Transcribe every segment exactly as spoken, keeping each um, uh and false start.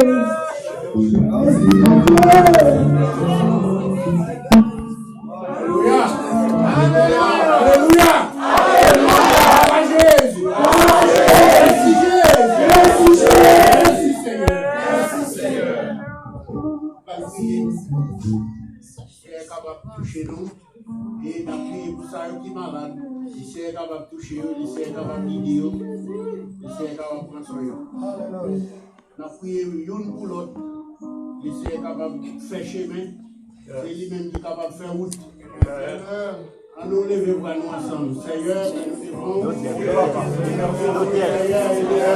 Alelouya! Alelouya! Glwa a Jezi! Mèsi Jezi! Mèsi Jezi! Mèsi Senyè! Mèsi Senyè! Mèsi Senyè kapab touche nou. E n ap priye pou sa yo ki malad. Lesenyè kapab touche yo, Lesenyè kapab gide yo, Lesenyè kapab pran swen yo. N ap priye youn pou lòt. Lesenyè kapab fè chemen. Se li menm ki kapab fè wout. An nou leve bra nou ansanm. Senyè, nou devon ou. Senyè, ede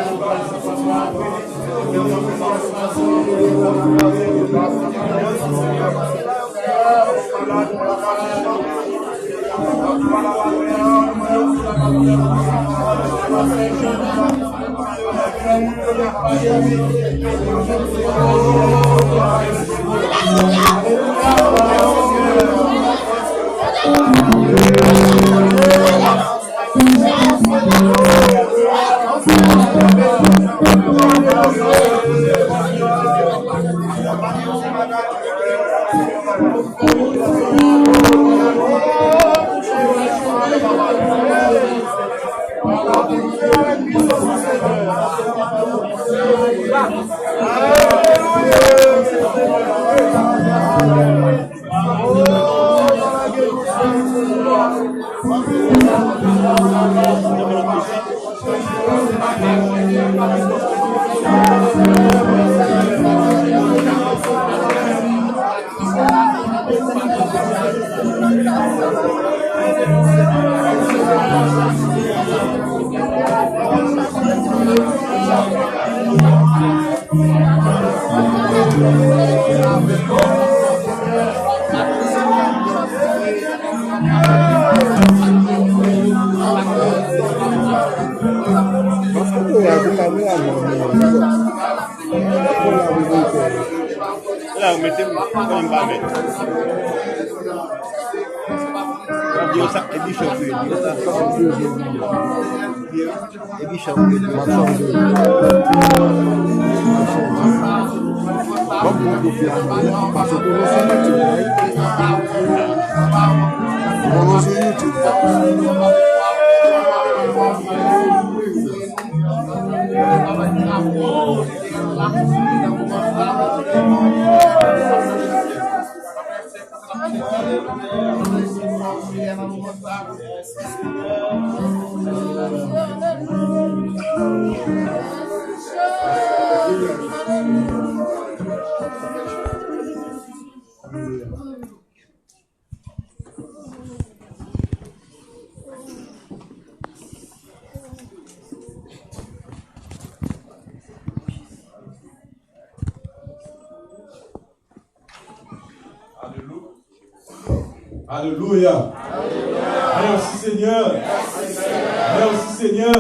nou, papa. Paske ou a di kameramann mwen. Ou la, ou mete m, ou pa mete m. Yo, sa, e bichòp yo, yo, sa. E bichòp yo. M ap chanje. Ban m bon kote a, paske pou nou sou YouTube, wi. Pou nou sou YouTube. Alelou-, Alelouya. Mèsi Senyè. Mèsi Senyè.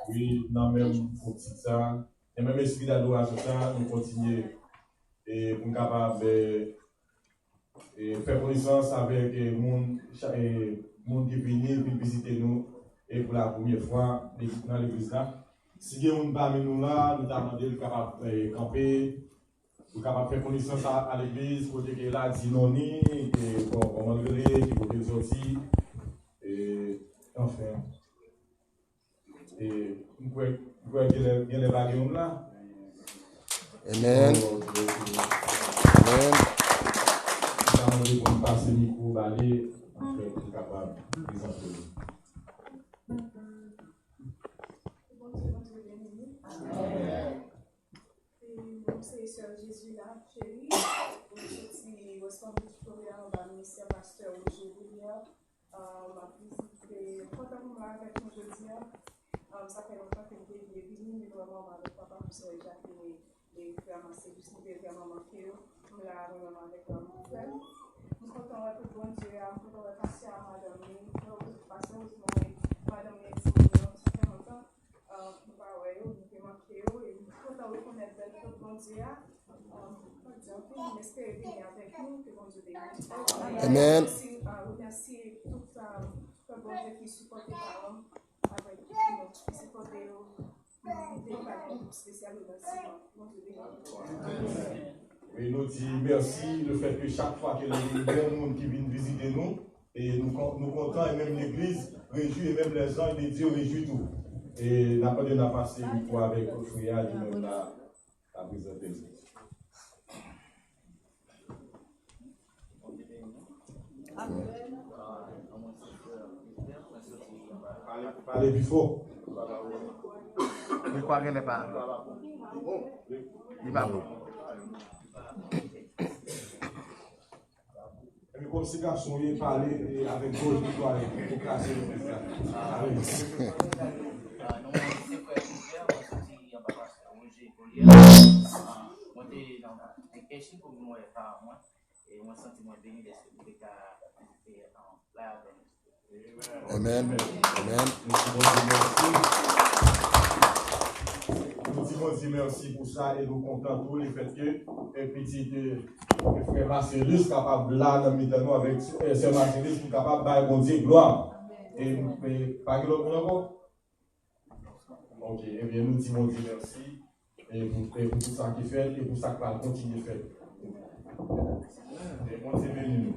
Wi, nan menm optik sa, nan menm espri dadorasyon sa, nou kontinye e pou n kapab, e, e, fè konesans avèk, e, moun, cha-, e, moun ki vini, vin vizite nou, e, pou la premyè fwa, legliz, nan legliz la. Si gen moun pami nou la, nou ta mande l kapab, e, kanpe, pou kapab fè konesans a, a legliz, kote ke l a di non ni, e, bon, kòman l rele, ki kote l sòti, e, anfen. E, m kwè, m kwè genlè, genlè pa gen moun la. Amen. Amen. M ta mande pou n pase mikwo ba li, anfen, pou l kapab prezante li. Bondye, Bondye beni nou. Amen. E, nou se sè Jezi la, cheri. Nou soti West Palm Beach, Florida, anba ministè pastè Roger William. Ah, m ap vizite, m kontan pou m la avèk nou jodi a. Ah, sa fè lontan ke m te vle vini, men vrèman, m avèk papa m, sè Jacqueline, e frè Marcelus, nou te vrèman manke yo. M la avè menm avèk, ah, frè m. M kontan wè tout Bondye a, m kontan wè pastè a, madanm li, pastè Rosemary, madanm li, Edson, sa fè lontan. Ah, nou pa wè yo, nou te manke yo, e nou kontan rekonèt bèl pèp Bondye a. Ah, m pa di anpil, m espere vini avèk nou, ke Bondye beni nou. Amen. Mèsi, ah, remèsye tout, ah, pèp Bondye ki sipòte paran m, avèk tout moun ki sipòte yo. M E nou di mèsi lefètke chak fwa ke nou gen yon moun ki vin vizite nou, e nou kon-, nou kontan, e menm legliz rejwi, e menm lèzanj de Dye rejwi tou. E n ap mande n a pase mikwo avèk frè a, li menm la, la prezante l. Pale, pale pi fò. Mikwo a genlè pa. Li pa bon. Epi kòmsi gason ye pale avèk vòj li twalèt pou kase yon pèp la. Avèk. Mwen te nan kèchi pou mwen pa mwen. E mwen santi mwen beni dèske mwen te ka vizite, um, la avè nou. Amen. Amen. Nou di Bondye mèsi. Nou di Bondye mèsi pou sa e nou kontan tou lefètke, e, pitit, e, e, frè Marcellus kapab la nan mitan nou avèk, e, sè Marcellus pou kapab bay Bondye glwa. E, e pa gen lòt moun ankò? Ok, ebyen, nou di Bondye mèsi, e pou, e pou tout sa ki fèt, e pou sa k pral kontinye fèt. E Bondye beni nou.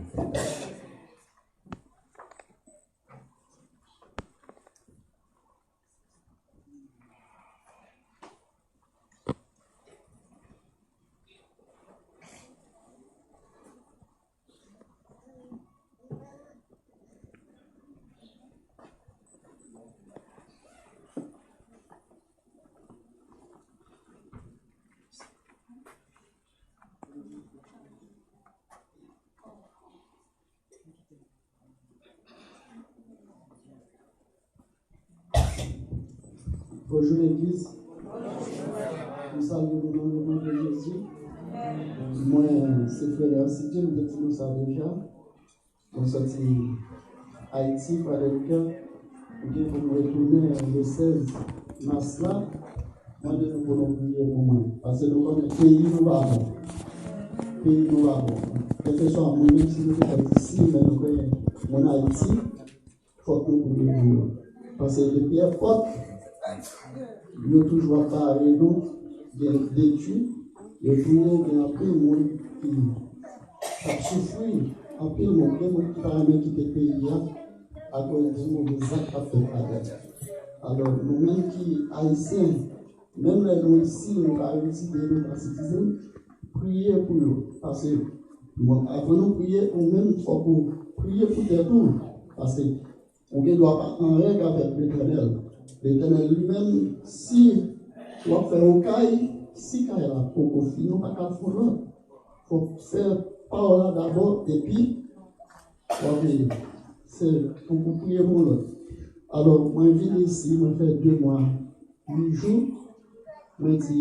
Bonjou legliz. Nou salye nou nan le non de Jezi. Mwen, se frè Ersidye, m te di nou sa deja. Mwen sòti Ayiti, Kwadèboukè. M gen pou m retounen le sèz mas la. Mwen mande nou pou nou priye pou mwen. Paske nou konnen peyi nou pa bon. Peyi nou pa bon. Kèlkeswa moun, menm si nou te fèt isi, men nou konnen moun Ayiti, fòk nou priye pou yo. Paske depi epòk, yo toujou ap bare nou, gen detwi, yo touye, gen anpil moun ki ap soufri, anpil moun, gen moun ki pa renmen kite peyi a, akoz de move zak k ap fèt ladan. Alò, nou menm ki Ayisyen, menm lè nou isi, nou pa retire nou pa citizen, priye pou yo. Paske, bon, avan nou priye, ou menm, fòk ou priye pou tèt ou. Paske, ou gen dwa pa an règ avèk Letènèl. Letènèl li menm, si w ap fè yon kay, si kay la poko fini, ou pa ka fè yon lòt. Fòk fè pa w la dabò, epi w ap vini. Se pou, pou priye pou lòt. Alò, mwen vin isi, mwen fè de mwa, uit jou. Mwen di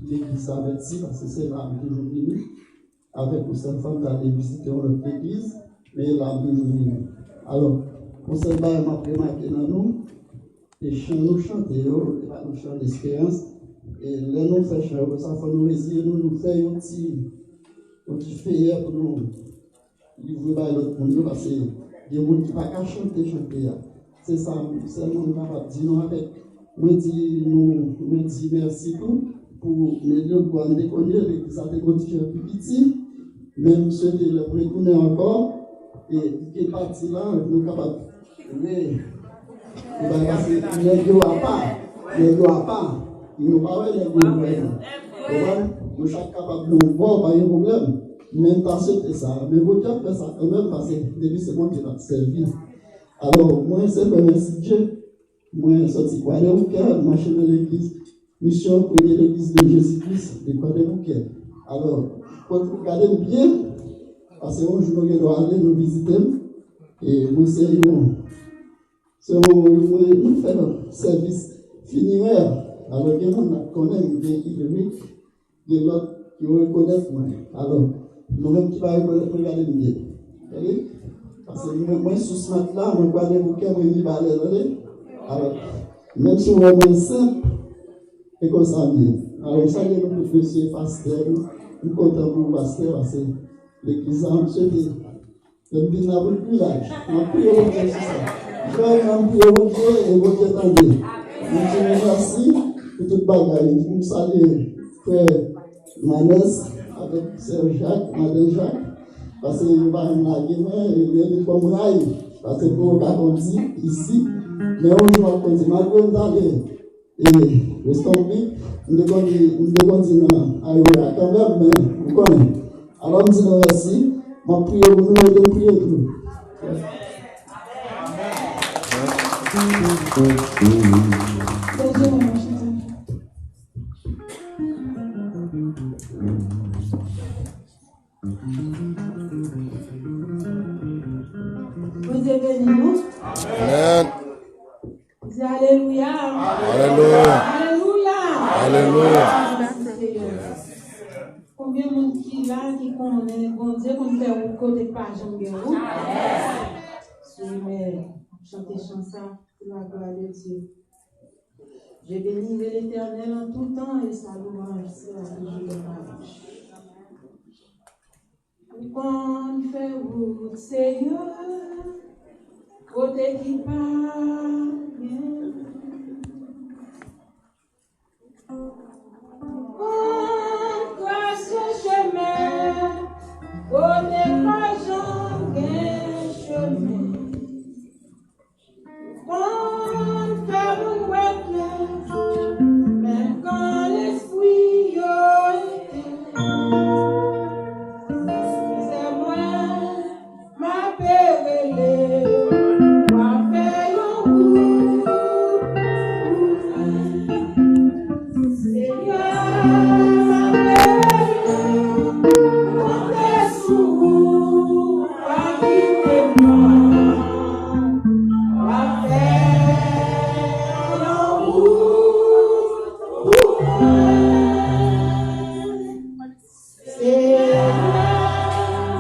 legliz sa mèsi, paske se la m toujou vini. Avèk yon sèl fanm, m t ale vizite yon lòt legliz, men la m toujou vini. Alò, yon sèl bagay m ap remake nan nou, e chan nou chante yo, e pa yon chan desperans. E lè nou fè chan yo konsa, fò nou reziye nou, nou fè yon ti, yon ti feyè pou nou livre bay lòt moun yo, paske gen moun ki pa ka chante chante a. Se sa sèlman m kapab di nou avèk. Mwen di nou, mwen di mèsi tou pou Melio Gwande konye, legliz la te gon ti jan pi piti, men m swete lè m retounen ankò, e ki pati la, nou kapab re, e bay pase nèg yo apa, nèg yo apa, nou pa wè nèg yo vrèman. Konprann? Nou chak kapab nan yon bò, pa gen pwoblèm. Men m ta swete sa, men Bondye ap fè sa kanmenm, paske depi se Bondye n ap sèvi. Alò, mwen se frè Mèsidye, mwen sòti Kwadèboukè, m mache nan legliz Misyon Premye Legliz de Jezi Kris de Kwadèboukè. Alò, kòm nou gade m byen, paske yon jou nou gen dwa ale, nou vizite m, e mwen se yon, se yon, mwen, mwen fè sèvis finerè. Alò, gen moun k ap konnen m, gen iverik, gen lòt ki rekonèt mwen. Alò, nou menm ki pa rekonèt mwen, gade m byen. Tande? Paske mwen, mwen sou smat la, mwen Kwadèboukè, mwen Mibalè, tande? Alò, menm si w wè mwen senp, e konsa m ye. Alò, m salye nou tout mesye, pastè, m kontan pou ou, pastè, paske legliz la, m swete Lè m vin la pou l pi laj. M ap priye Bondye sou sa. Frè m, m ap priye Bondye, e Bondye tande. M di nou mèsi, Tout bagay, m salye frè Manès avèk sè Jak, madan Jak, paske yo pa janm lage mwen, yo te ban m ray, paske pou yo ka kondi isi, men yon jou m ap kondi, malgre m t ale e Weston Vik, m te kondi, m te kondi nan Ayoya kanmenm, men ou konnen, alò m di nou mèsi, m ap priye pou nou, ede m priye tou. Bondye beni nou. Amèn. Di alelouya. Alelouya. Alelouya. Alelouya. Mèsi, Seyè. Konbyen moun ki la ki konnen Bondye konn fè wout kote k pa janm gen wout? Amèn. Chante chan sa pou la glwa de Dye. Je bénirai l'Éternel en tout temps et sa louange sera toujours dans ma bouche. Ou konn fè wout, Seyè, kote ki pa gen. Ou konn trase chemen, kote pa janm gen chemen. Konn fè moun wè klè, menm kan lespri yo etèn. Sè mwen, m ape rele, w a fè yon wout pou mwen. Senyè, m ape rele, konte sou ou. Pa kite mwen, w ap fè yon wout pou mwen. Senyè,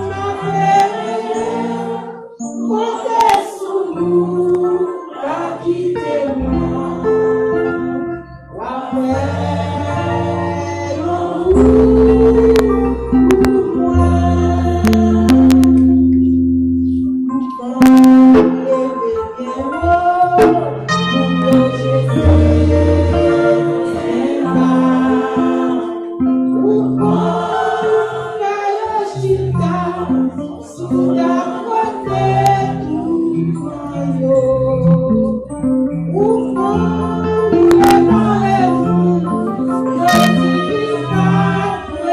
m ap rele, konte sou ou, pa kite mwen. W ap fè yon wout pou mwen. Nou konn leve byen wo, nou pwoteje anba. Nou konn fè yo chita. Sou ta kote tout mwen yo, ou konn repare moun, yo di li pa dwe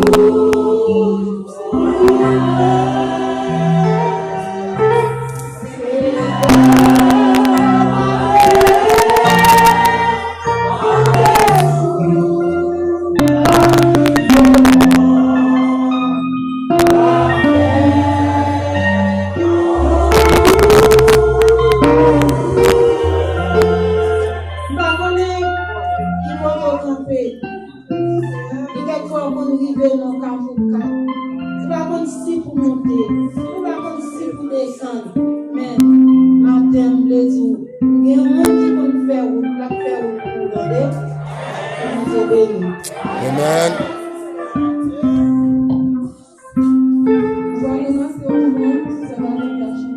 M pa konnen ki kote w kanpe. Gen kèk fwa w konn rive nan kafou kat. Ou pa konn si pou monte, ou pa konn si pou desann. Men, maten m vle di w, gen yon moun ki konn fè wout, l ap fè wout pou ou, tande? Ke Bondye beni w. Amen. Ou pral ranmase yon moun, sa va vin kache.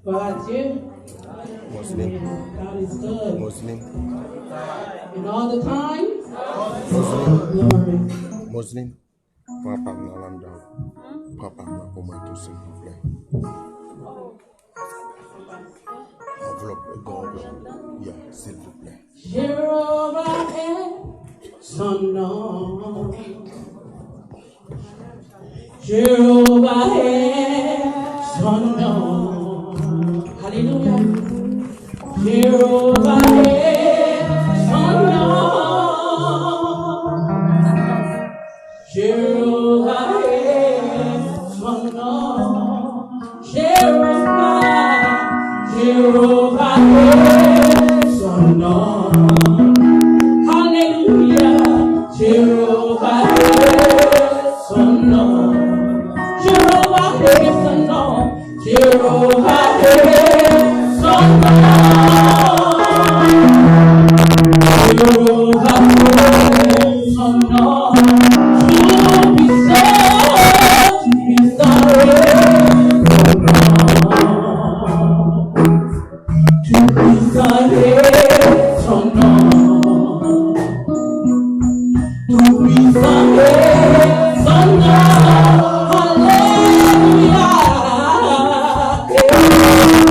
Bondye. Moslin. God is good. Moslin. And all the time. Moslin. Glory. Moslin. Papa m nan anndan. Papa m nan pou mwen tou, silvouplè. Anvlòp, gon anvlòp. Ya, silvouplè. Jéhovah est son nom. Jéhovah est son nom. Alléluia. Jéhovah est son nom. Jéhovah est son nom. Jéhovah, Jéhovah est son nom. Alléluia. Jéhovah est son nom. Jéhovah est son nom. Jéhovah est son nom. Jéhovah est son nom. Tout puissant, tout puissant est son nom. Tout puissant est son nom. Tout puissant est son nom. Alléluia.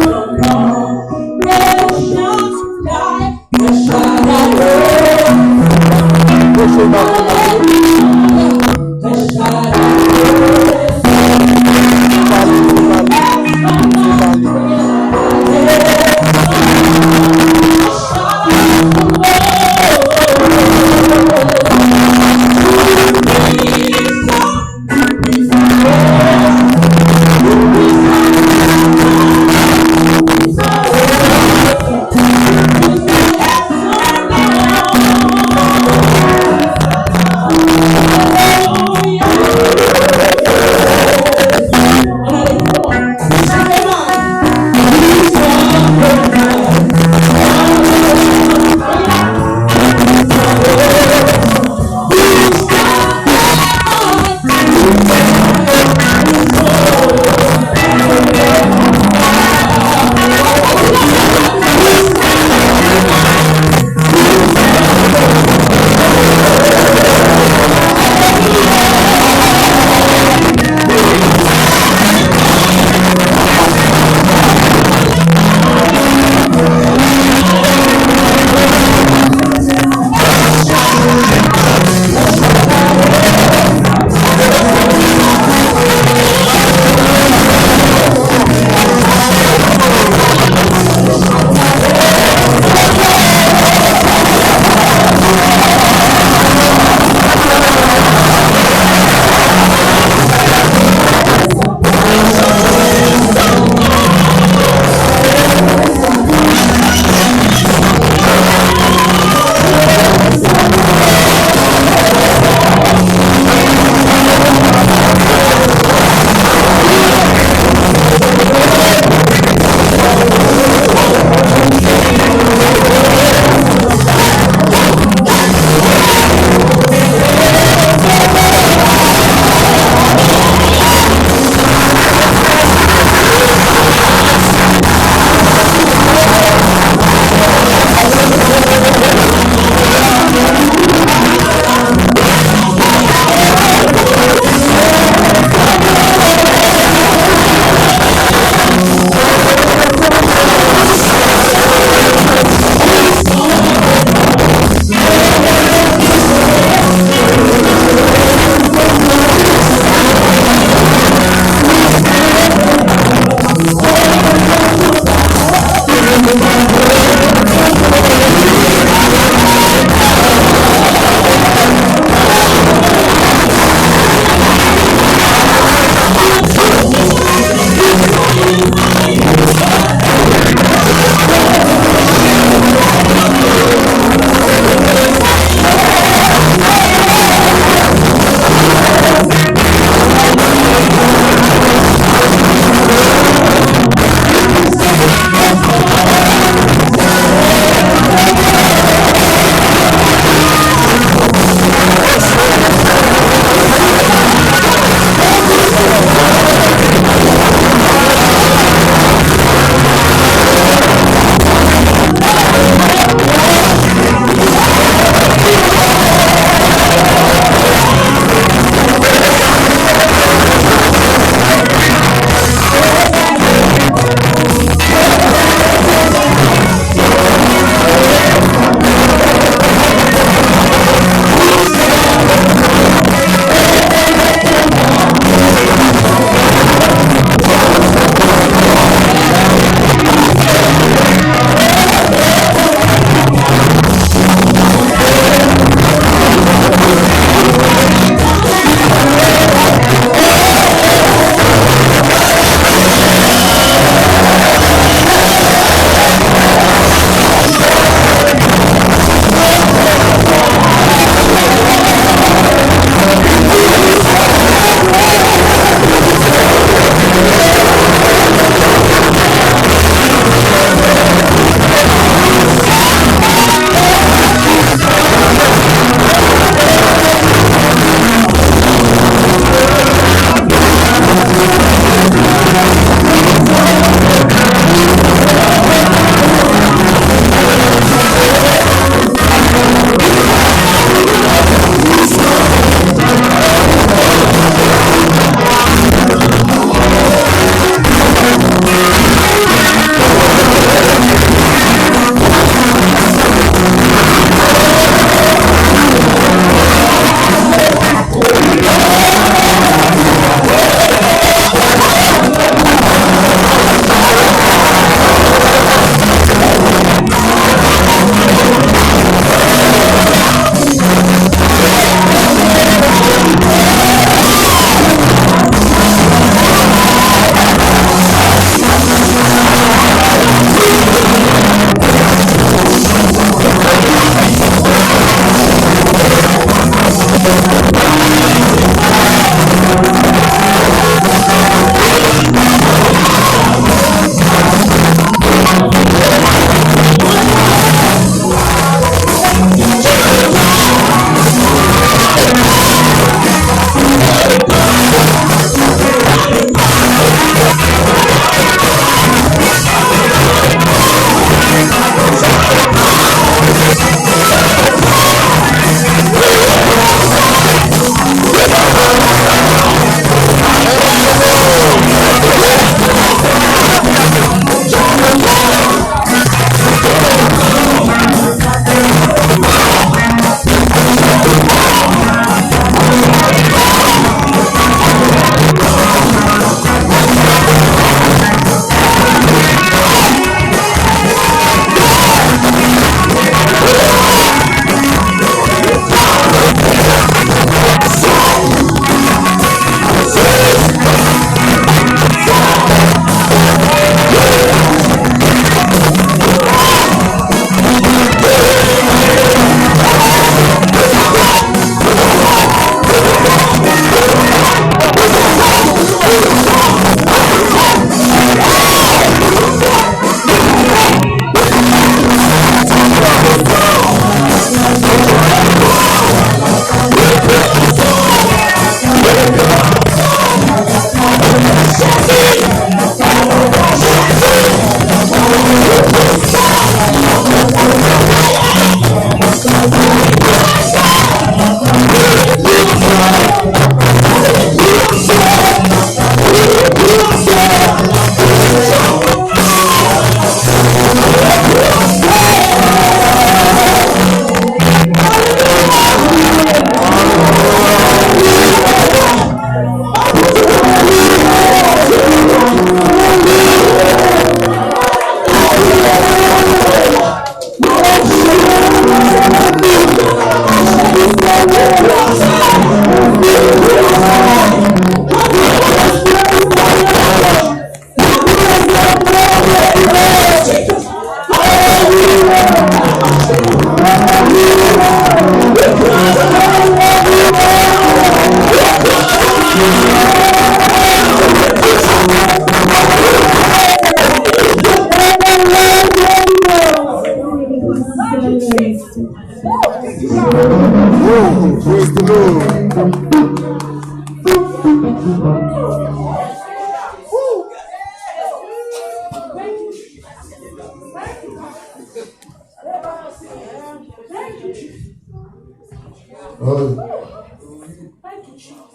Son nom.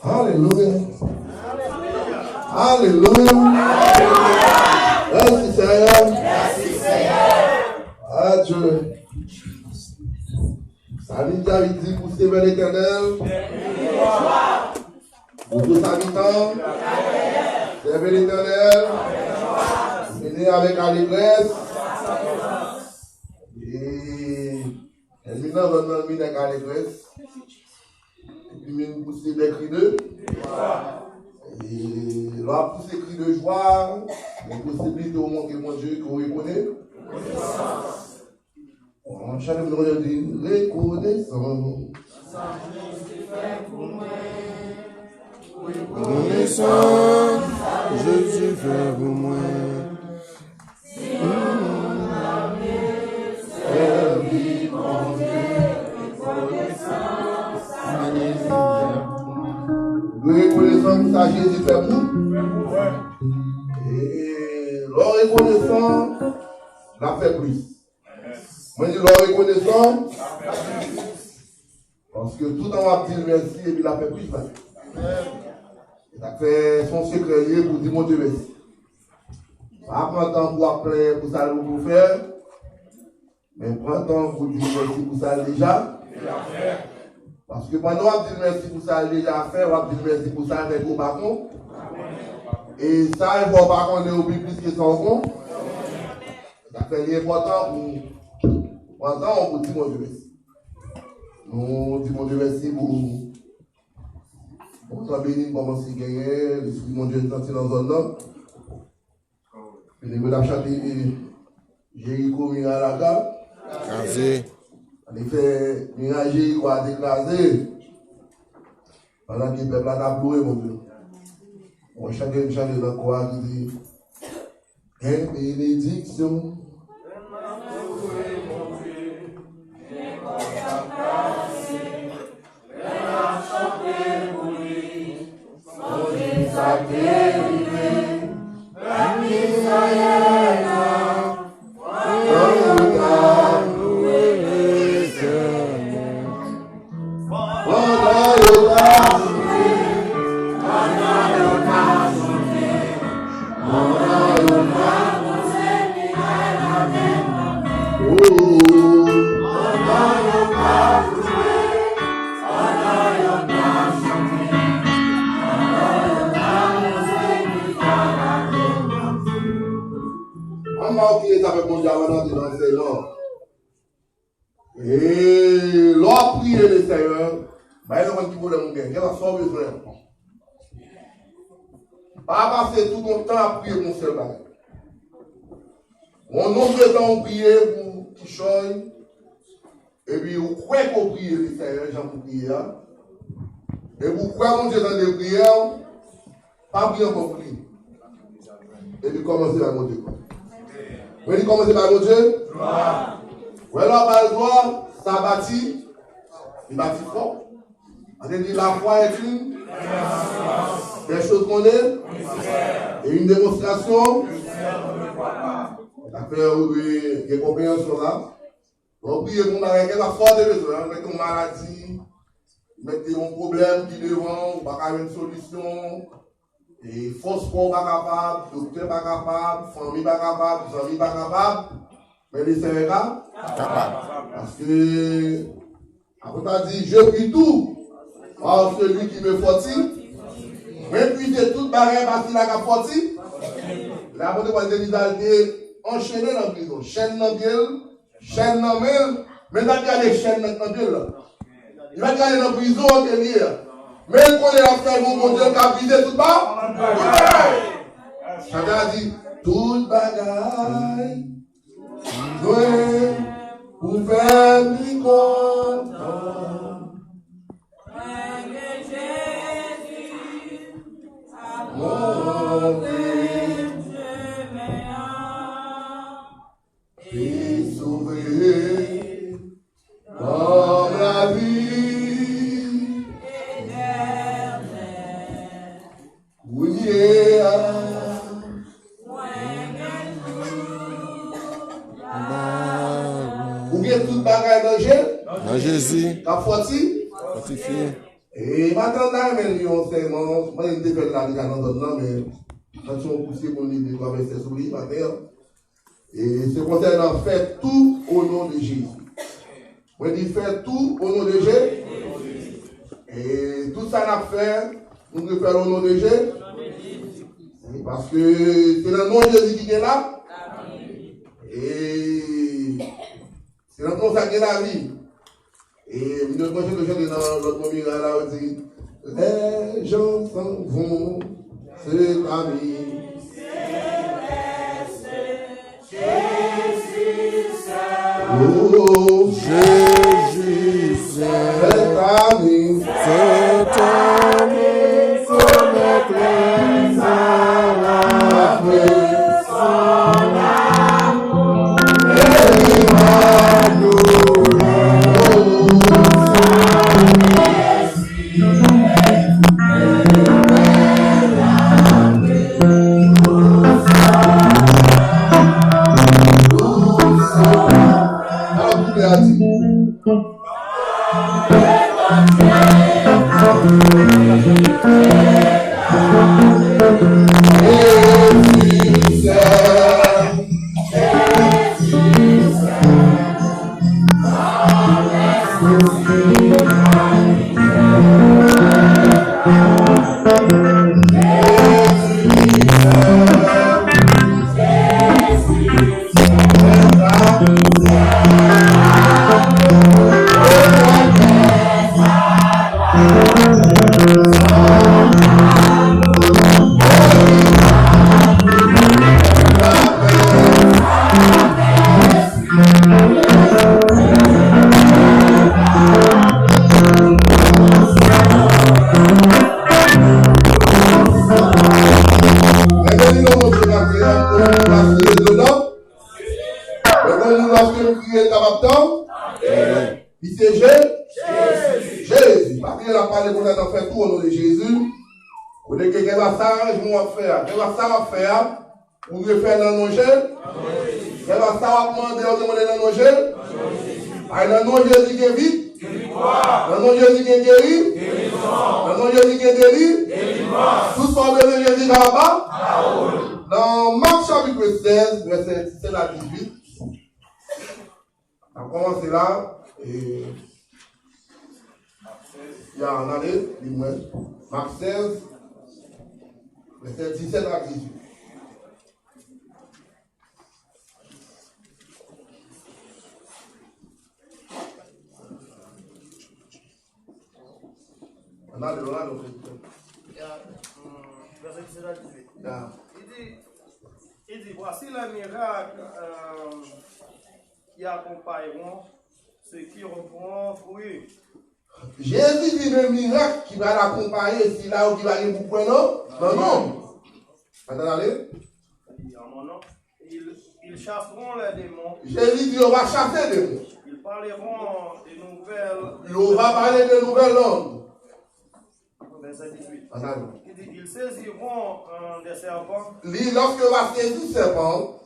Alelouya. Alelouya. Mèsi, Senyè. Adye. Psalmiste David dit, poussez vers l'Éternel. Vous tous habitants, servez l'Éternel. Venez avec allégresse. E ènmi nan zòn nan vin ak alegrès. Epi vin pouse de kri de. E lè w ap pouse kri de jwa, gen posiblite w montre Bondye ke w rekonesan. An chante pou nou di rekonesan. Rekonesan, Jezi fè pou mwen. Si yon moun ap sèvi Bondye, rekonesan, sa Jezi fè pou mwen. Rekonesan pou sa Jezi fè pou ou. E lè w rekonesan, l ap fè plis. Mwen di lè w rekonesan, paske toutan w ap di l mèsi epi l ap fè plis la. E sa k fè se yon sekrè l ye pou w di Bondye mèsi. Pa pran tan pou w ap plenyen pou sa l poko fè, men pran tan pou w di l mèsi pou sa l deja. Paske pandan w ap di l mèsi pou sa l deja fè, w ap di l mèsi pou sa l fè ke w pa konnen. E sa l fè w pa konnen yo pi plis ke sa w konnen. Sa fè li enpòtan pou pran tan pou di Bondye mèsi. Nou di Bondye mèsi pou bon tan beni n kòmanse genyen, Lespri Bondye n santi nan zòn nan. Beni mwen ap chante Jeriko miray la ka. Kraze. Ann fè miray Jeriko a te kraze. Pandan ke pèp la t ap louwe Bondye. Mwen chante, m chante nan kò a ki di, gen benediksyon. Bondye sa te rive, pèp Izrayèl la, pandan yo t ap louwe Lesenyè. Pandan yo t ap chante, pandan yo t ap chante, pandan yo t ap pouse miray la men. Oh, pandan yo t ap louwe, pandan yo t ap chante, pandan yo t ap pouse miray la men. Ann ba w ki leta pèp Bondye a, ann antre nan ansèyman. E lè w ap priye Lesenyè, bay nou konn ki pwoblèm ou gen, kèlkeswa sa w bezwen an. Pa pase tout yon tan ap priye pou yon sèl bagay. Yon nonb de tan ou priye pou kichòy, epi ou kwè ke w priye Lesenyè jan pou priye a, epi ou kwè Bondye tande priyè w, pa priye ankò pou li. Epi kòmanse bay Bondye glwa. Mwen di kòmanse bay Bondye. Wè lè w ap bay glwa, sa bati, li bati fò. Ann di, la foi est une des choses qu'on est et une démonstration. Sa fè ou dwe gen konpreyansyon la. Lè w priye pou yon bagay, kèlkeswa sa w te bezwen, mete yon maladi, mete yon pwoblèm ki devan w, ou pa ka jwenn solisyon, e fòs kò w pa kapab, doktè pa kapab, fanmi pa kapab, zanmi pa kapab, men Lesenyè ka? Kapab. Paske, apot la di, je puis tout par celui qui me fortifie. Mwen pwize tout bagay pa sila k ap fòti. Lè apot Pòl te di sa, li te anchene nan prizon, chèn nan pye l, chèn nan men l, men l pa t gade chèn nan k nan pye l la. Li pa t gade nan prizon ke l ye a. Men l konnen l ap sèvi yon Bondye k ap vize tout ba-, tout bagay. Chante a di, tout bagay jwenn pou fè m pi kontan. Mwen gen Jezi k ap montre m chemen an. Li sove ban m lavi etènèl. Kounye a, mwen gen tout bagay. Ou gen tout bagay nan Je-, nan Jezi. K ap fòti-, Sifi. E maten an, n a renmen li yon sèman, mwen, m te fè l la deja nan zòn nan, men, nan ti yon kout segonn, li de twa vèsè sou li maten an. E se konsènan fè tou o non de Jezi. Mwen di fè tou o non de Jezi. E tout sa n ap fè, nou dwe fè l o non de Jezi. Paske se nan non Jezi ki gen la. E se nan non sa gen lavi. E m te konn chante, chante nan lòt mo miray la, yo di, les gens s'en vont, c'est ami. Oh, Jésus, c'est ami. C'est ami, c'est ami, c'est ami. Lè gen yon moun ki pa kreye, yon moun ki pa kreye, lè gen yon moun lòske nou kriye, l kapab tann. Li se Je-, Jezi. Pa bliye l ap pale konsa nan fè tou o non de Jezi. Kote ke kèlkeswa sa aranjman w ap fè a, kèlkeswa sa w ap fè a, ou dwe fè nan non Je-, kèlkeswa sa w ap mande, ou dwe mande nan non Je-, ay, nan non Jezi gen vit-, nan non Jezi gen geri, nan non Jezi gen deli-, tout sa w bezwen Jezi kapab ba. Nan Mak chapit sèz, vèsè disèt a dizuit, n ap kòmanse la, e, ya, ann ale, li mwen. Mak sèz, vèsè disèt a dizuit. Ann ale, ann ale, frè. Ya, hum, vèsè disèt a dizuit. Ya. Li di, li di, voici les miracles, euh, qui accompagneront ceux qui auront cru. Jezi di men mirak ki pral akonpaye sila yo ki va gen pou kwè nan, nan non m. Ann ale. Il dit, en mon nom, ils, ils chasseront les démons. Jezi di yo va chase demon. Ils parleront de nouvelles. Yo va pale de nouvèl lang. Vèsè dizuit. Ann ale. Il dit, ils saisiront, euh, des serpents. Li, lòske yo va sezi sèpan an.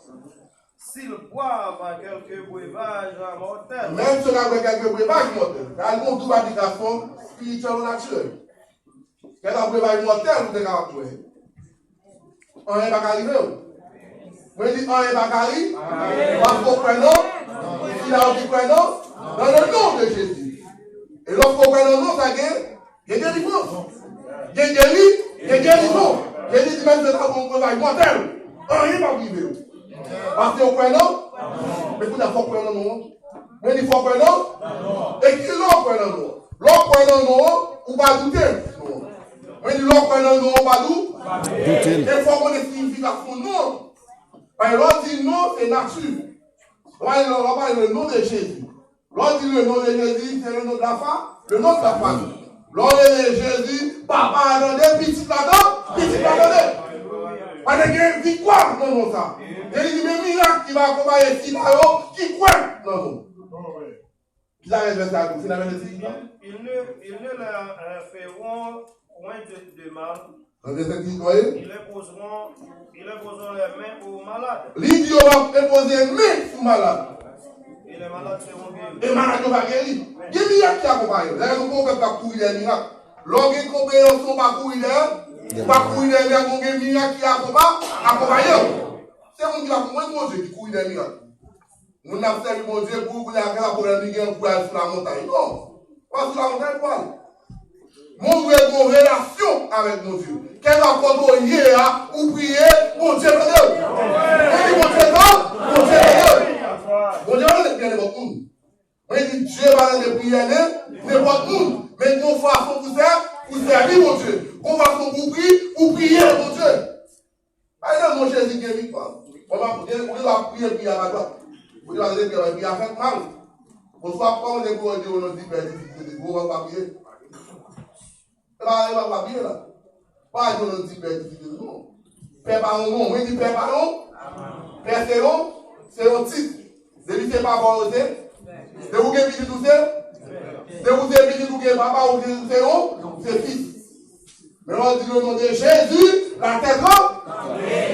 S'ils boivent quelques breuvages mortels. Menm si yo ta bwè kèlke brevaj mòtèl. Gade yon doub aplikasyon espirityèl ou natirèl. Kèlke brevaj mòtèl ou te kapab bwè. Anyen pa ka rive w. Mwen di anyen pa ka rive. Paske w kwè nan, sila yo ki kwè nan, dans le nom de Jésus. E lòske w kwè nan non, sa gen, gen delivrans. Gen geri, gen gerizon. Jezi di menm si w ta bwè yon brevaj mòtèl, anyen p ap rive w. Paske w kwè nan, men kounye a fò w kwè nan non an. Mwen di fò w kwè nan. E ki lè w kwè nan non an? Lè w kwè nan non an, ou pa doute non an. Mwen di lè w kwè nan non an, ou pa dou-, doute l. E fò w konnen siyifikasyon non an. Paske lè w di non, se nati. Lè w pale, lè w pale le nom de Jésus. Lè w di le nom de Jésus, c'est le nom de la fa-, le nom de la famille. Lè w rele Jezi, papa a tande, pitit la tande, pitit la tande. Paske gen viktwa nan non sa. Jezi di men mirak ki va akonpaye sila yo ki kwè nan non. Kisa rès vèsè a di? Fin a vèsè di? Ils, ils ne, ils ne leur, euh, feront point de, de mal. Nan vèsè ki, voye? Ils imposeront, ils imposeront leurs mains aux malades. Li di yo va enpoze men sou malad. Et les malades seront guéris. E malad yo va geri. Gen mirak ki akonpaye w. Lè nou pwovèb k ap kouri dèyè mirak. Lè w gen konpreyansyon, w pa kouri dèyè, w pa kouri dèyè mirak, men w gen mirak ki akonpa-, akonpaye w. Se moun ki pa konprann Bondye ki kouri dèyè mirak. Moun nan ap sèvi Bondye pou, pou l al gen pwoblèm, li gen pou al sou lamontay. Non. Pa sou lamontay pou al. Moun dwe gen yon relasyon avèk Bondye. Kèlkeswa kote w ye a, ou priye, Bondye tande w. Mwen di Bondye tande, Bondye tande. Bondye pa tande priye nenpòt moun. Mwen di Dye pa tande priyè nen, nenpòt moun. Men gon fason pou sè, pou sèvi Bondye. Gon fason pou pri, pou priye Bondye. Bay nan non Jezi gen viktwa. Bon, ou gen, ou gen dwa priye, priye a pa dwa. Ou gen dwa priye, priye a fèt mal. Oswa kòm ou gen pou di o non di Pè, di Fis, di Sentespri, ou pa priye. E pa, e pa, pa priye la. Pa di o non di Pè, di Fis, di Sentespri, non. Pè pa yon non, mwen di Pè pa yon. Pè se yon, se yon tit. Depi se papa w se, depi w gen pitit ou se, depi w se pitit ou gen papa ou se, se yon, se fis. Men lè w di le non de Jezi, latè tranble,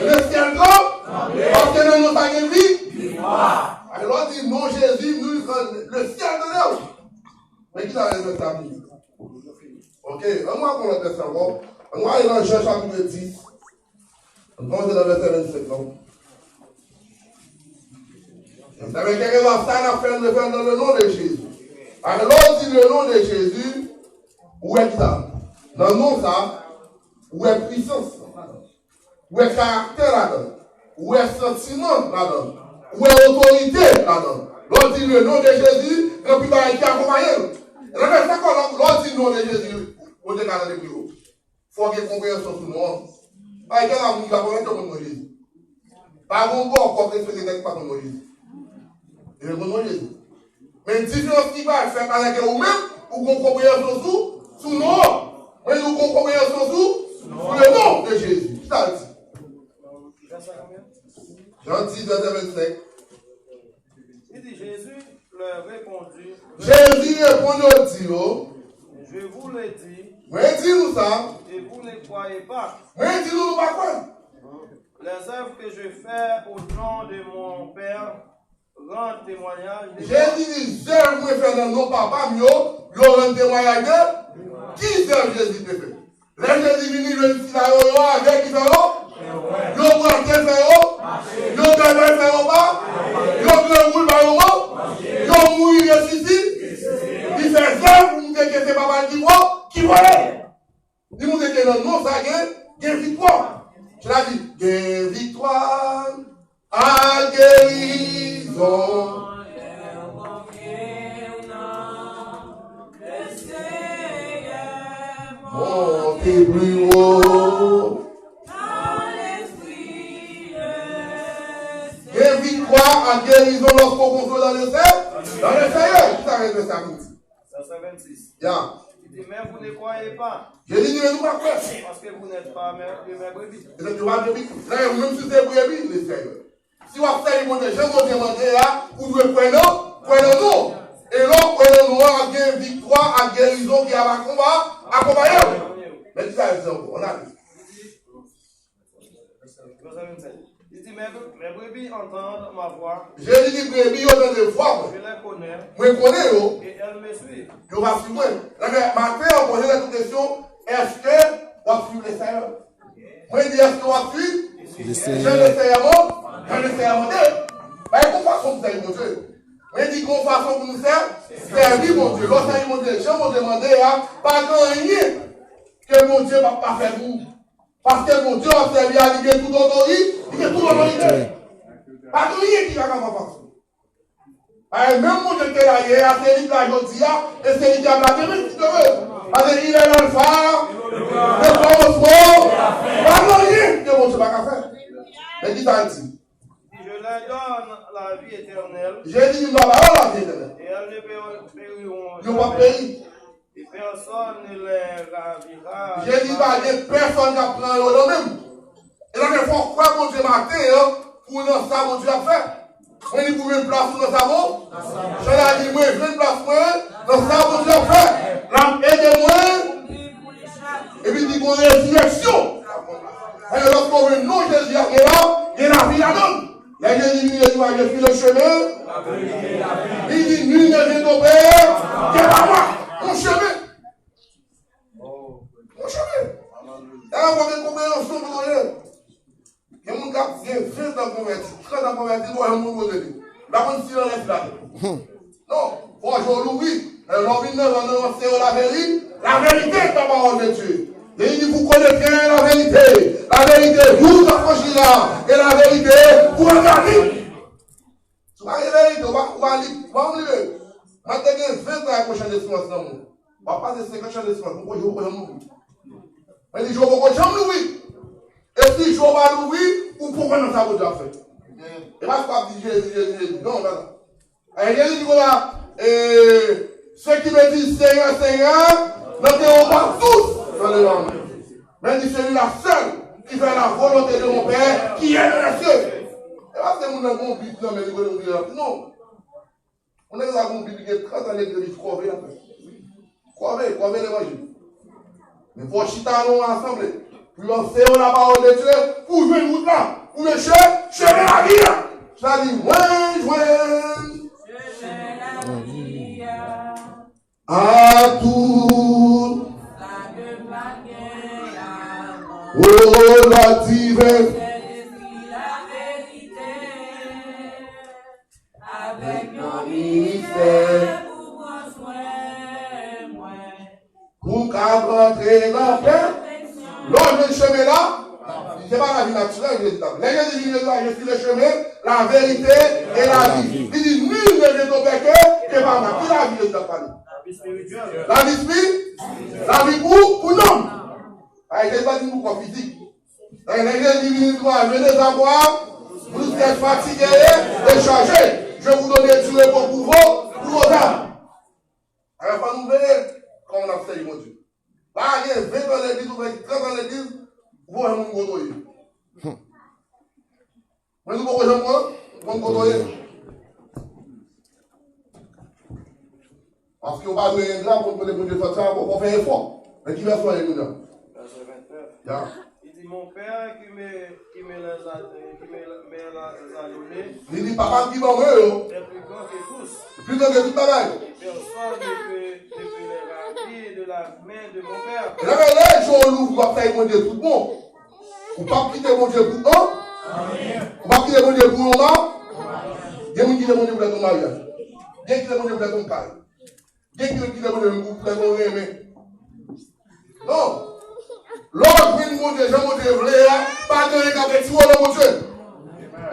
lesyèl tranble, paske nan non sa gen vi. Lè w di non Jezi, nou, lesyèl tande w. Men ki sa vle di sa pou ou? Ok, ann nou al pran lòt vèsè ankò. Ann nou ale nan Jan chapit dis. Ann kòmanse nan vèsè vennsenk lan. Sa vle di kèlkeswa sa n ap fè, nou dwe fè l nan le non de Jezi. Paske lè w di le non de Jezi, ou wè kisa? Nan non sa, ou wè pwisans. Ou wè karaktè ladan. Ou wè santiman ladan. Ou wè otorite ladan. Lè w di le non de Jezi, gen anpil bagay ki akonpaye l. E lè sa kò lè w di non de Jezi, Bondye ka tande priye w. Fò w gen konpreyansyon sou non an. Pa gen moun ki pa konn non Jezi. Pa gen bòkò k respekte nèg ki pa konn non Jezi. Yo konn non Jezi. Men diferans ki pral fèt alè ke ou menm, ou gon konpreyansyon sou, sou non an. Mwen di ou gon konpreyansyon sou, sou le non de Jezi. Ki sa l di? Jan dis, vèsè vennsenk. Il dit, Jésus leur répondit, Jezi reponn yo, di yo, Je vous le dis, Mwen di nou sa, et vous ne croyez pas. Mwen di nou, nou pa kwè. Les œuvres que je fais au nom de mon Père rendent témoignage de moi. Jezi di, zèv mwen fè nan non Papa m yo, yo rann temwayaj de ki zèv Jezi te fè. Lè Jezi vini, jwenn sila yo, yo avèg ki fè yo, yo bwate fè yo, yo bèbè fè yo pa, yo granmoun ba yo mo, yo mouri resisi, li fè zèv pou montre ke se Papa l ki vo-, ki voye l. Li montre ke nan non sa gen, gen viktwa. Sètadi, gen viktwa. Ak gerizon. Monte pli wo. Gen viktwa ak gerizon lòske w konfye w nan le Sè-, nan le Seyè. Ki sa vle di sa pou di? Verset vingt-six. Ya. Il dit, mais vous ne croyez pas. Jezi di, men nou pa kwè. Parce que vous n'êtes pas mes, de mes brebis. E nou pa brebi. Dayè, menm si se brebi, le Seyè. Si w ap sèvi Bondye, jan Bondye mande a, ou dwe kwè nan, kwè nan non. E lè w kwè nan non an, gen viktwa ak gerizon ki ap akonpa-, akonpaye w. Men ki sa l di ankò? Ann ale. Verset vingt-sept. Il dit, mes, mes brebis entendent ma voix. Jezi di, brebi yo tande vwa mwen. Je les connais. Mwen konnen yo. Et elles me suivent. Yo va swiv mwen. Donk, maten an, poze tèt ou kesyon, èske w ap swiv Leseyè? Mwen di, èske w ap swiv? Leseyè. Jan Leseyè mande, jan Leseyè mande. Bay gon fason pou sèvi Bondye. Mwen di, gon fason pou nou sè-, sèvi Bondye. Lè w sèvi Bondye, jan Bondye mande a, pa gen anyen ke Bondye p ap pa fè pou ou. Paske Bondye w ap sèvi a, li gen tout otori-, li gen tout otorite. Pa gen anyen ki pa ka fè fas. Paske menm Bondye ki te la yè a, se li ki la jodi a, e se li ki ap la demen, si Dye vle. Paske il est l'alpha, le commencement, pa gen anyen ke Bondye pa ka fè. Men ki sa l di? Si je leur donne la vie éternelle, Jezi di, m ba yo lavi etènèl. Et elles ne péri-, périront jamais. Yo p ap peri. Et personne ne les ravira. Jezi pa gen pèsonn k ap pran yo nan men m. E sa fè fò w kwè Bondye maten an pou w nan sa Bondye ap fè. Mwen li pou jwenn plas ou nan sa bon. Jan la di mwen jwenn plas mwen nan sa Bondye ap fè. L ap ede mwen. Epi di gon rezirèksyon. Paske lòske w jwenn non Jezi a gen la, gen lavi ladan l. Lè Jezi vini, Jezi va di, je suis le chemin, Li di, nul ne vient au Père que par moi. Monchè, men. Monchè, men. E a, konbyen konpreyansyon pou nou ye? Gen moun k ap gen ven tan konvèti, trant an konvèti, li pa janm konn kote li. Li pa konn si l anlè si l atè. Non, fò je w louvri. Lè w vin nan zòn nan, se yo laveri-, la vérité, la parole de Dieu. Li di, vous connaîtrez la vérité. La vérité vous affranchira. Et la vérité vous rendra libre. Si w pa gen verite, w pa, w pa lib, w pa janm libe. Mwen te gen ven tan ak yon chan de silans nan men mwen. W ap pase senkant chan de silans, mwen poko janm louvri. Mwen di, Jewova poko janm louvri. E si Jewova louvri, ou poko nan sa Bondye ap fè. E pa sa w ap di Jezi, Jezi, Jezi. Non, non, non. E Jezi di konsa, e, ceux qui me disent, Seigneur, Seigneur, n'entreront pas tous dans le royaume. Men li di, celui-là seul qui fait la volonté de mon Père qui est dans les cieux. E pa se moun nan gon Bib nan men li kote l ap non. Moun nan gon Bib li gen trant an legliz, kòve l ap fè. Kòve, kòve levanjil. Men fò w chita nan yon asanble pou yo ansenye w la parole de Dieu, pou w jwenn wout la, pou w jwenn che-, chemen lavi a. Sa di, mwen jwenn. Chemen lavi a. A tout. Sa ke pa gen avan. O lòd diven. Sèlespri laverite. Avèk yon ministè pou pran swen mwen. Pou m ka rantre nan pè. Lè w jwenn chemen la, se pa lavi natirèl Jezi t ap. Lè Jezi vini, Jezi di, je suis le chemin, la vérité et la vie. Li di, nul ne vient au Père que, que par moi. Ki lavi Jezi t ap pale? Lavi espiri-, lavi pou, pou nanm. Ay, Jezi pa di pou kò fizik. Lè Jezi vini, li di, venez à moi, vous qui êtes fatigués et chargés, je vous donne du repos pour vos, pour vos âmes. Alò, fò nou veye kòman n ap sèvi Bondye. Pa gen ven tan legliz, ou fè trant an legliz, ou pa wè moun kote w ye. Mwen, nou poko janm konn, konn kote w ye. Paske w pa dwe engra pou w mande Bondye fòs sa, fò w fè efò. Men ki vèsyon w ye kounye a? Verset vingt-neuf. Ya. Il dit, mon Père qui me, qui me les a, qui me, me les a donnés. Li di, papa m ki ban mwen yo. Est plus grand que tous. Pli gran ke tout bagay. Et personne ne peut, ne peut les racheter de la main de mon Père. E lè, lè je w louvri, w ap fè Bondye tout bon. Ou p ap kite Bondye pou an. Ou p ap kite Bondye pou yon ma. Gen moun kite Bondye pou lè ton maryaj. Gen kite Bondye pou lè ton kay. Gen kite Bondye pou lè ton renmen. Non. Lè w jwenn Bondye, jan Bondye vle a, pa gen anyen k ap retire w nan Bondye.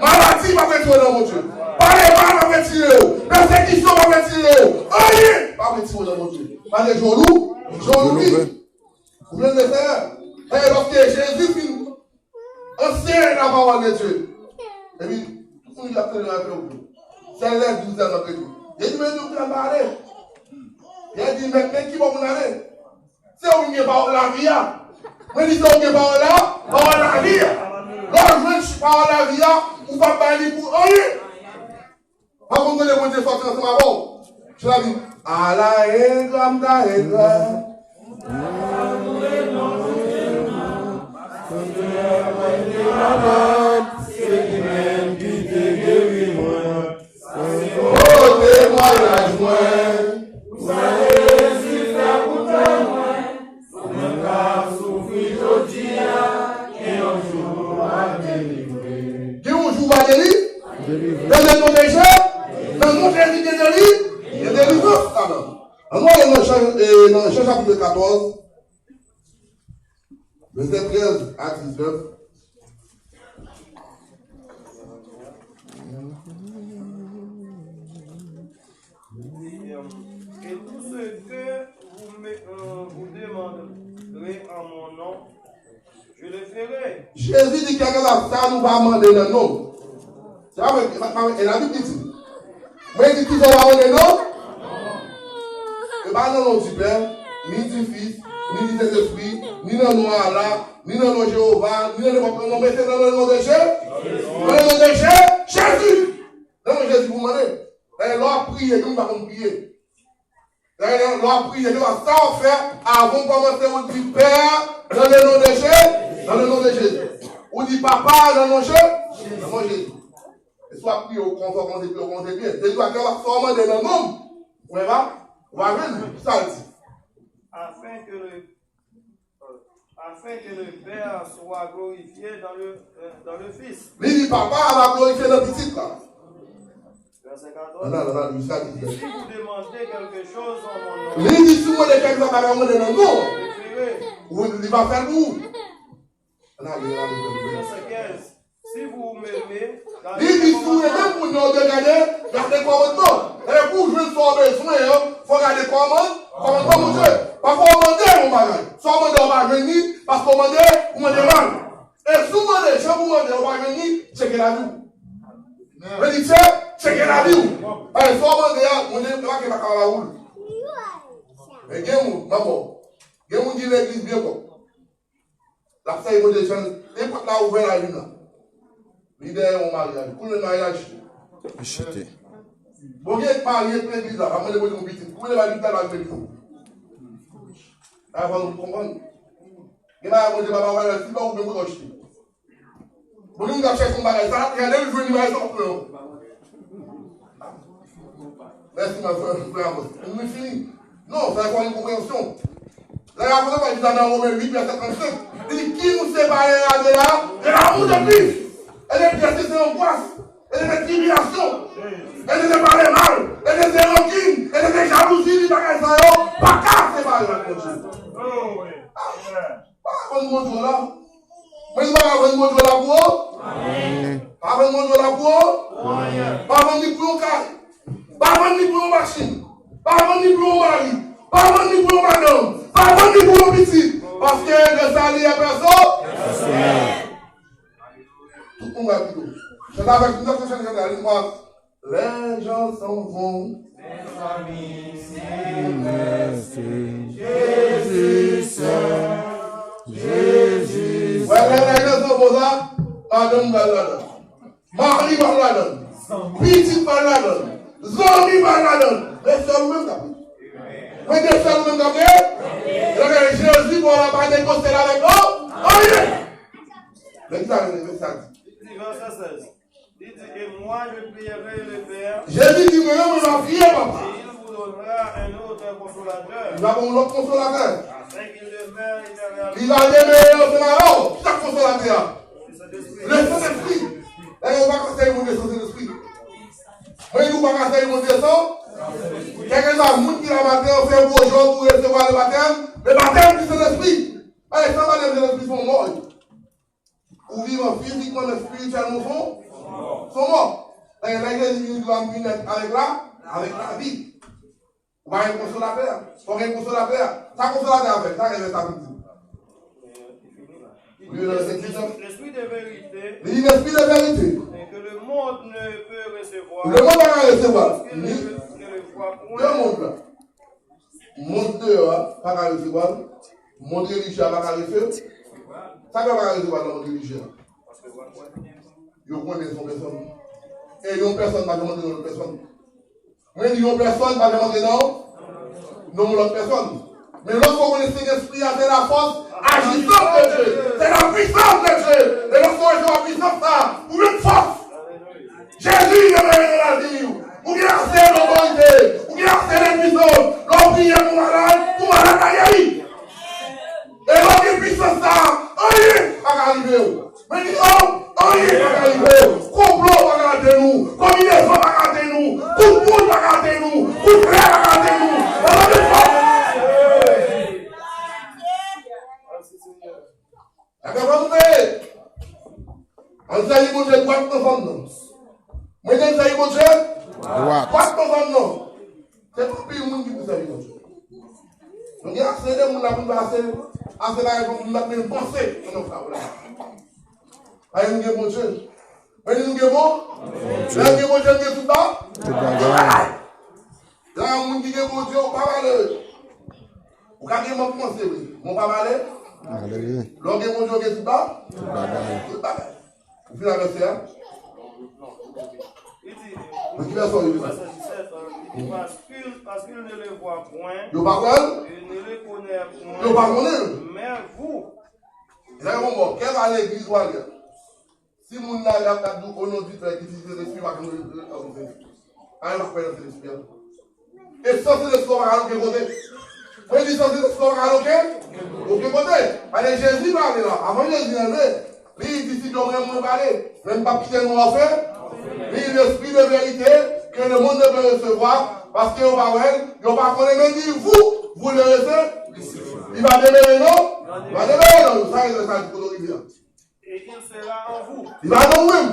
Maladi p ap retire w nan Bondye. Pale mal p ap retire w. Pèsekisyon p ap retire w. Anyen p ap retire w nan Bondye. Paske je w lou-, je w louvri. Ou jwenn Senyè. E paske Jezi fin ansenye la parole de Dieu. Epi, tout moun ki ap tande la fè ou. Sèl lè douz la nan kretye. Jezi mwen di, ou pa ale. Jezi di, men, men ki bò pou n ale? Se ou ki gen pawòl lavi a. Mwen di, se ou ki gen pawòl la, pawòl lavi a. Lè w jwenn pawòl lavi a, ou p ap bay li pou anyen. Pa konn kote Bondye sòti ansanm avè w. Chita di, ala engra m ta engra. Se li menm ki te geri mwen. O temwayaj mwen. Pou sa Jezi fè pou kè mwen. Mwen k ap soufri jodi a, gen yon jou m a delivre. Gen yon jou w a deli-, dans le nom de Jésus, nan non Jezi gen deli-, gen delivrans ladan. Ann nou ale nan Jan, e, nan Jan chapit katòz, vèsè trèz a diznèf. Et, euh, et tout ce que vous me, euh, vous demanderez en mon nom, je le ferai. Jezi di, kèlkeswa sa nou va mande nan non m. Se pa mwen, e pa, pa mwen, e Labib ki di. Mwen di, kisa w va mande non? E pa nan non di Pè, ni di Fis, ni di Sentespri, ni nan non Allah, ni nan non Jewova, ni nan nenpòt lòt non, men se nan le nom de Jé-, nan le nom de Jé-, Jezi. Nan non Jezi pou mande. Dayè, lè w ap priye, gen moun pa konn priye. Dayè, lè w ap priye, gen sa w ap fè, avan w kòmanse, ou di, Pè, nan le nom de Jé-, nan le nom de Jezi. Ou di, Papa, nan non Jé-, nan non Jezi. E si w ap priye, w konsa, w kòmanse priye, w kòmanse priye. Depi w a kè w ap sa w mande nan non m, ou wè pa, ou va jwenn li. Sa l di? Afin que le, afin que le Père soit glorifié dans le, euh, dans le Fils. Li di, Papa a va glorifye nan Pitit la. Verset quatorze. Ann al, ann al, li sa li di. Et si vous demandez quelque chose en mon nom, li di, si w mande kèlkeswa bagay, w mande nan non, je le ferai. Ou, li va fè l pou ou. Ann ale, ann ale, ann ale. Verset quinze. Si vous m'aimez, li di, si w renmen moun yo, w dwe gade, gade kòmandman. E pou w jwenn sa w bezwen an, fò w gade kòman, kòmandman Bondye. Pafwa w mande yon bagay, sa w mande w pa jwenn li, paske w mande, ou mande mal. E si w mande, jan pou w mande, w pa jwenn li, tcheke lavi w. Men li tche, tcheke lavi w. Paske sa w mande a, Bondye pa gen pa ka ba ou l. Men gen moun, m ap ba w. Gen moun ki legliz byen fò. L ap sèvi Bondye jan, nenpòt la ouvè lavi l la. Li dèyè yon maryaj. Kounye maryaj. Li chite. Bon, gen marye k legliz la, pa mande Bondye yon pitit. Kounye maryaj, li dèyè legliz la. Avan nou konprann. Gen bagay Bondye pa ba w, si pa ou menm ou t ap chite. Bon, gen moun k ap chèche yon bagay, sa, gade l jwenn li bagay sa w pran. Mèsi, mwen, frè, frè Amos. Nou fini. Non, sa fò gen konpreyansyon. Lè apot Pòl di sa nan Women uit, vèsè trannsenk, li di, qui nous séparera de la, de l'amour de Christ? E de Christ se anngwas, e de tribilasyon, e de pale mal, e de rankin, e de jalouzi, li bagay sa yo pa ka separe nou ak Bondye. Pa vann Bondye w la. Mwen di pa vann Bondye w la pou ou. Pa vann Bondye w la pou ou. Pa vann li pou yon kay. Pa vann li pou yon machin. Pa vann li pou yon mari. Pa vann li pou yon madanm. Pa vann li pou yon pitit. Paske de sa li e pèso. Tout moun va pito. Chante avèk nou, chante, chante, chante, chante, chante. Les gens s'en vont. Mes amis, si vous me laissez, Jésus seul, Jésus seul. Wè, lè nèg yo sou poz la, madanm pral ladan. Mari pral ladan. Pitit pral ladan. Zanmi pral ladan. Men sèl ou menm k ap rete. Men de sèl ou menm k ap rete. Lè Jezi pral la pa negosye l avèk non. Anyen. Men ki sa, men sa di. Li di, vèsè sèz. Li di, et moi, je prierai le Père, Jezi di, mwen menm, mwen va priye Papa. Et il vous donnera un autre consolateur, li va ba w yon lòt konsolatè. Afin qu'il demeure éternellement. Li va demere ansanm avè w. Ki sa konsolatè a? Le Saint-Esprit. Lè yo pa ka sèvi Bondye san Sentespri. Mwen di w pa ka sèvi Bondye san. Kèlkeswa moun ki la maten an fè gwo jòb pou resevwa le batèm, le batèm di Sentespri. Paske san batèm Sentespri se yon mò. Ou vivan fizikman, men espirityèlman, ou se yon, se yon mò. Paske lè Jezi vini, li di w ap vini avèk la, avèk lavi. Ou pa gen konsolatè a. Fò gen konsolatè a. Sa konsolatè a fè, sa gen sa pou di. Li di, l'esprit de vérité, li di, l'esprit de vérité, que le monde ne peut recevoir, lemonn pa ka resevwa l. Parce qu'il ne le, ne le voit point. Lemonn la. Mond deyò a pa ka resevwa l. Mond relijye a pa ka resevwa l. Sa fè yo pa ka resevwa l nan mond relijye a? Yo konnen se yon pèsòn. E yon pèsòn pa janm antre nan lòt pèsòn. Mwen di yon pèsòn pa janm antre nan, nan yon lòt pèsòn. Men lòt fwa w konnen Sentespri a, c'est la force agissante de Dieu. C'est la puissance de Dieu. E lòt fwa w jwenn pwisans sa, ou jwenn fòs. Jezi, yo mèt nan lavi w. Ou gen ase lotorite, ou gen ase de pwisans. Lè w priye pou malad, pou malad la geri. E lè w gen pwisans sa, anyen pa ka rive w. Men di, oh, anyen pa ka rive w. Konplo pa ka atè nou. Konbinezon pa ka atè nou. Kout poud pa ka atè nou. Kout flè pa ka atè nou. Nan non de Jezi. Gade kòman nou peye. Ann sèvi Bondye dwat nan fanm nan. Mwen di ann sèvi Bondye dwat nan fanm nan. Se pa anpil moun ki pou sèvi Bondye. Nou gen ase de moun la pou nou ase, ase bagay pou moun la menm panse nan nou fè la. Paske nou gen Bondye. Mwen di nou gen bon? Lè nou gen Bondye, nou gen tout ba-, tout bagay. Lè yon moun ki gen Bondye, ou pa malere. Ou ka gen mank panse, wi. Men ou pa malere. Malere. Lè w gen Bondye, ou gen tout ba-, tout bagay. Tout bagay. Ou fin avè sè a? Li di, men ki vèsè w li? Vèsè disèt, li di, parce qu'il, parce qu'il ne le voit point, yo pa wè l. Il ne le connaît point. Yo pa konnen l. Mais vous. Lè yon mò, kèlkeswa legliz ou ale a. Si moun la, la, la di w, "O non di Pè, di Fis, di Sentespri," pa gen moun ki pa kwè nan Sentespri an. E san Sentespri, w pa ka okenn kote. Mwen di, san Sentespri, w pa ka okenn, okenn kote. Paske Jezi pale la. Avan Jezi antre, li di, "Si Pè mwen, mwen pale. Men m p ap kite nou òfen. Li, Lespri de verite, ke le monde ne peut recevoir, paske yo pa wè l, yo pa konnen, men di, vous, vous le recevez." Li va demere, non? Li va demere, non? Sa, sa, sa, kote w rive a. Et il sera en vous. Li va nan ou menm.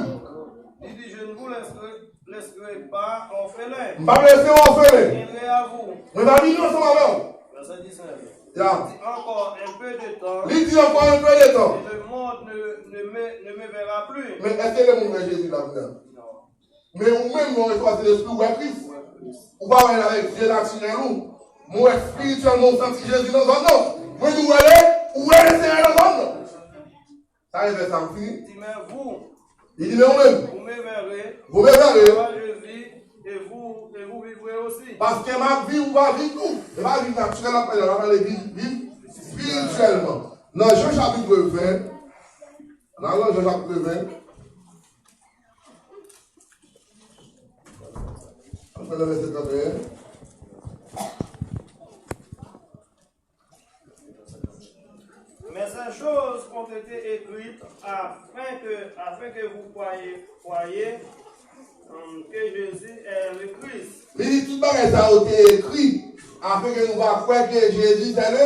Il dit, "Je ne vous laisserai, laisserai pas orphelins. M p ap lese w òfelen. Je viendrai à vous." Mwen va vini ansanm avè w. Verset dix-neuf. Ya. Il dit, "Encore un peu de temps, Li di, "Ankò yon pe de tan." Et le monde ne, ne me, ne me verra plus." Men èske lemonn wè Jezi la kounye a? Non. Men ou menm, lè w resevwa Sentespri, ou wè Kris. Ou pa wè l avèk zye natirèl ou. Men w espirityèlman, ou santi Jezi nan zòn nan. Mwen di w wè l, ou wè Lesenyè nan zòn nan. Sa e vè sa, m fini. Il dit, "Mais vous, Li di, "Men ou menm, vous me verrez, vous me verrez. Moi je vis, et vous, et vous vivrez aussi." Paske m ap viv, ou va viv tou." E pa viv natirèl, l ap pale, l ap pale viv, viv espirityèlman. Nan Jan chapit ven, nan Jan chapit ven, ann pran nan vèsè trannteyen. Mais ces choses ont été écrites afin que, afin que vous croyez, croyez, hum, que Jésus est le Christ. Li di, "Tout bagay sa yo te ekri afin ke nou va kwè ke Jezi se le,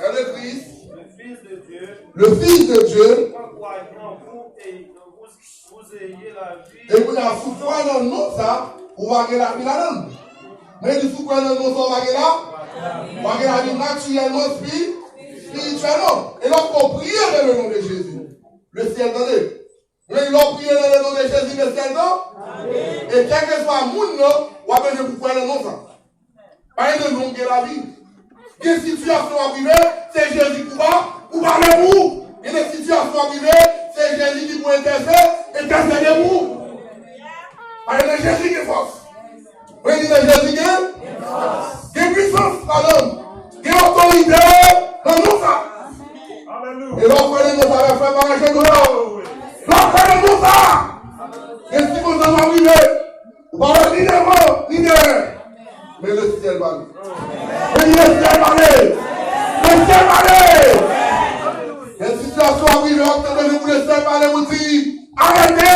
est le Christ, Le Fils de Dieu. Le Fils de Dieu." Quiconque croit en vous et vous, vous ayez la vie. E kounye a, si w kwè nan non sa, ou va gen lavi ladan l. Men li di, si w kwè nan non sa, ou va gen la, ou va gen lavi natirèlman, espi, espirityèlman. E lòske w priye dans le nom de Jésus, le ciel tande. Men lè w priye dans le nom de Jésus, le ciel tande. E kèlkeswa moun nan, w ap bezwen pou kwè nan non sa. Pa gen de non gen lavi. Gen sitiyasyon ap rive, se Jezi pou pa, pou pale pou ou. Gen de sitiyasyon ap rive, se Jezi ki pou entèse, entèsede pou ou. Paske nan Jezi gen fòs. Mwen di nan Jezi gen, gen pwisans ladan l. Gen otorite nan non sa. E lè w kwè nan non sa, lè frè m pa mache dlo. Lè w kwè nan non sa, gen sikonstans ap rive. Ou pa wè ni devan, ni dèyè. Men lesyèl pale. Men lesyèl pale. Lesyèl pale. Gen sitiyasyon ap rive, w ap tande pou lesyèl pale, pou di, "Arete!"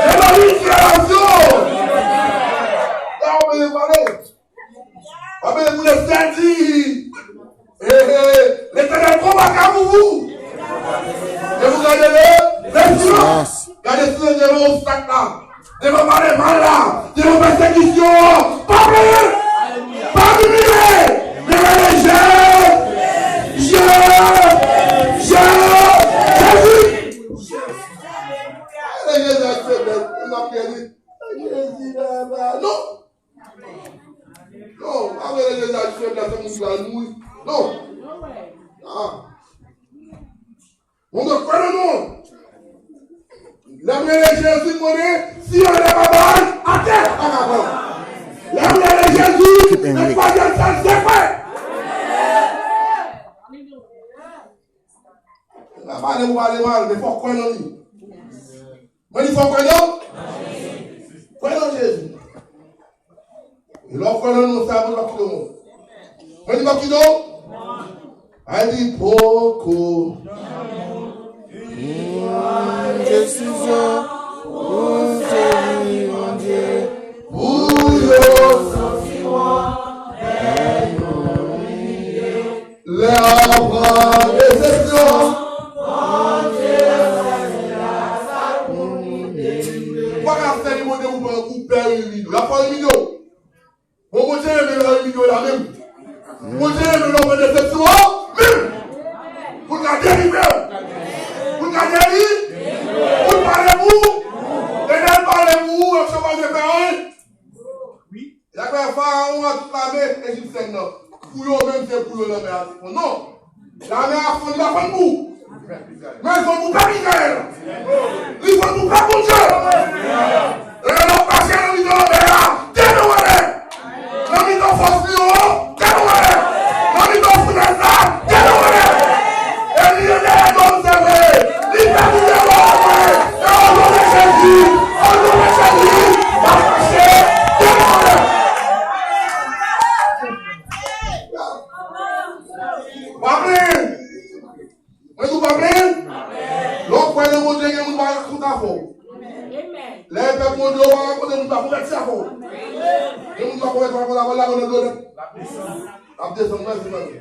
E nan likyèlasyon. Sa w bezwen pale. W ap bezwen pou lesyèl di, "Eh, eh, Letènèl konba ka pou ou." E pou gade le, le silans. Gade silans devan obstak la. Devan pale mal la. Devan pèsekisyon an. Pa plede. Pa imilye. Men rele je, je, je, Jezi. Rele Jezi ak feblès. Mwen ap gade. Jezi, baba. Non. Non, pa rele Jezi ak feblès, se moun ki pral mouri. Non. Ah. Moun dòk kwè nan non. Lè m rele Jezi, m konnen si yo lè pa bay, atè pa ka pran. Lè m rele Jezi, e twazyèm syèl se kwè. N a pale ou pale mal, men fò w kwè nan li. Mwen di fò w kwè nan? Kwè nan Jezi. E lè w kwè nan non sa, mwen pa kite w. Mwen di pa kite w. A di poko. Pran desizyon pou sèvi Bondye. Pou yo santi w. Lè w pran desizyon. Ou pa ka sèvi Bondye ou pè, ou pè imilye w. Y ap fè w imilye w. Bon, Bondye renmen lè w imilye w la menm. Bondye renmen lè w pran desizyon an menm. Pou l ka delivre w. Pou l ka deli. Pou l pale pou ou. Lè l pale pou ou, ansanm avèk fè anyen. Lè Farawon ak tout lame ejipsyèn nan, pou yo menm se pou yo lanmè a te fonn. Non! Lanmè a fonn, li pa fonn pou ou. Men l fonn pou pèp Izrayèl. Li fonn pou pèp Bondye. Lè l ap mache nan mitan lanmè a, tèt anlè. Nan mitan fòs lyon an, tèt anlè. Nan mitan founèz la, tèt anlè. E li rete dòm, se vre. Li pa rakonte afè w. Lè e pèp Bondye, ou pa rakonte moun pa konvèti afè w. Gen moun ki pa konvèti, pa rakonte afè w, l ap nan dlo nèt. L ap desann, mèsi, mèsi.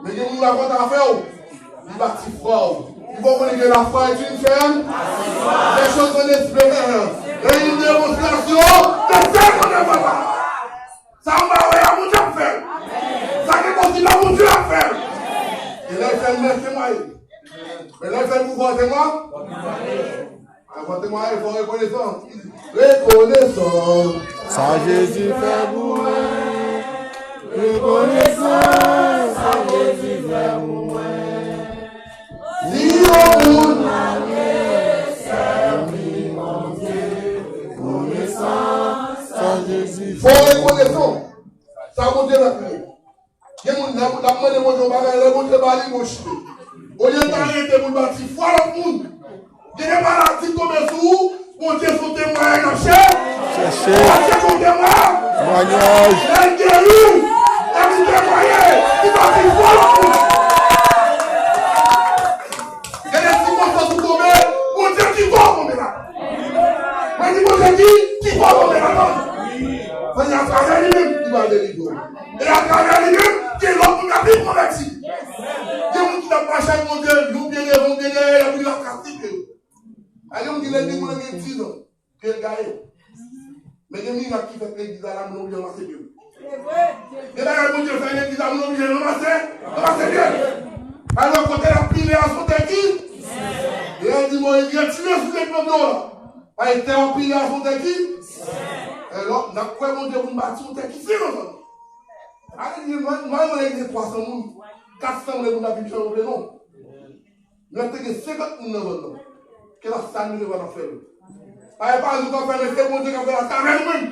Men gen moun rakonte afè w, li bati fwa w. Li fè w konnen ke la foi est une ferme. Lè choz an espere, lè yon demonstrasyon, se sèl kote papa. Sa ou pa wè a, Bondye ap fè l. Sa ki enposib la, Bondye ap fè l. E lè l fè l, mwen temwaye. Men lè l fè l pou fò temwa, fò temwaye, fò rekonesan. Rekonesan. Sa Jezi fè pou mwen. Rekonesan. Sa Jezi fè pou mwen. Si yon moun pa vle sèvi Bondye, rekonesan. Sa Jezi fè pou mwen. Fò rekonesan. Sa Bondye la fè. Gen moun nan, l ap mande Bondye yon bagay, lè Bondye ba li, bon chite. Olye l ta rete pou l bati fwa lòt moun. Gen de maladi tonbe sou ou, Bondye se yon temwayaj n ap chèche. Chèche. N ap chèche yon temwayaj. Temwayaj. Lè l geri w, lè l temwaye, li bati fwa lòt moun. Gen de sikonstans ou tonbe, Bondye ki fè w tonbe la. Mwen di Bondye ki, ki fè w tonbe la, non. Mwen di atravè li menm, li va delivre w. E atravè li menm, gen lòt moun k ap vin konvèti. Gen moun ki t ap mache ak Bondye, yon pye devan, yon pye dèyè, epi l ap kase pye yo. A gen moun ki legliz, moun nan gen diz an, pye l gaye. Men gen mirak ki fèt legliz la, la moun oblije ranmase pye l. Gen bagay Bondye fè legliz la, moun oblije ranmase, ranmase pye l. Alò, kote l ap pile a, se yon tè ki? Lè l di Moyiz, retire sou tèt mwen dlo la. Ay, tè w ap pile a, se yon tè ki? E lò, n ap kwè Bondye pou n bati yon tè ki sen nan zòn nan. Ale di, mwen, mwen, mwen, legliz twa san moun, kat san moun, moun ap viv jan yo vle, non. Mwen te gen senkant moun nan zòn nan. Ke la sa nou devan nan fè l. Pa e pa nou k ap fè l, men se Bondye k ap fè l atravè nou menm.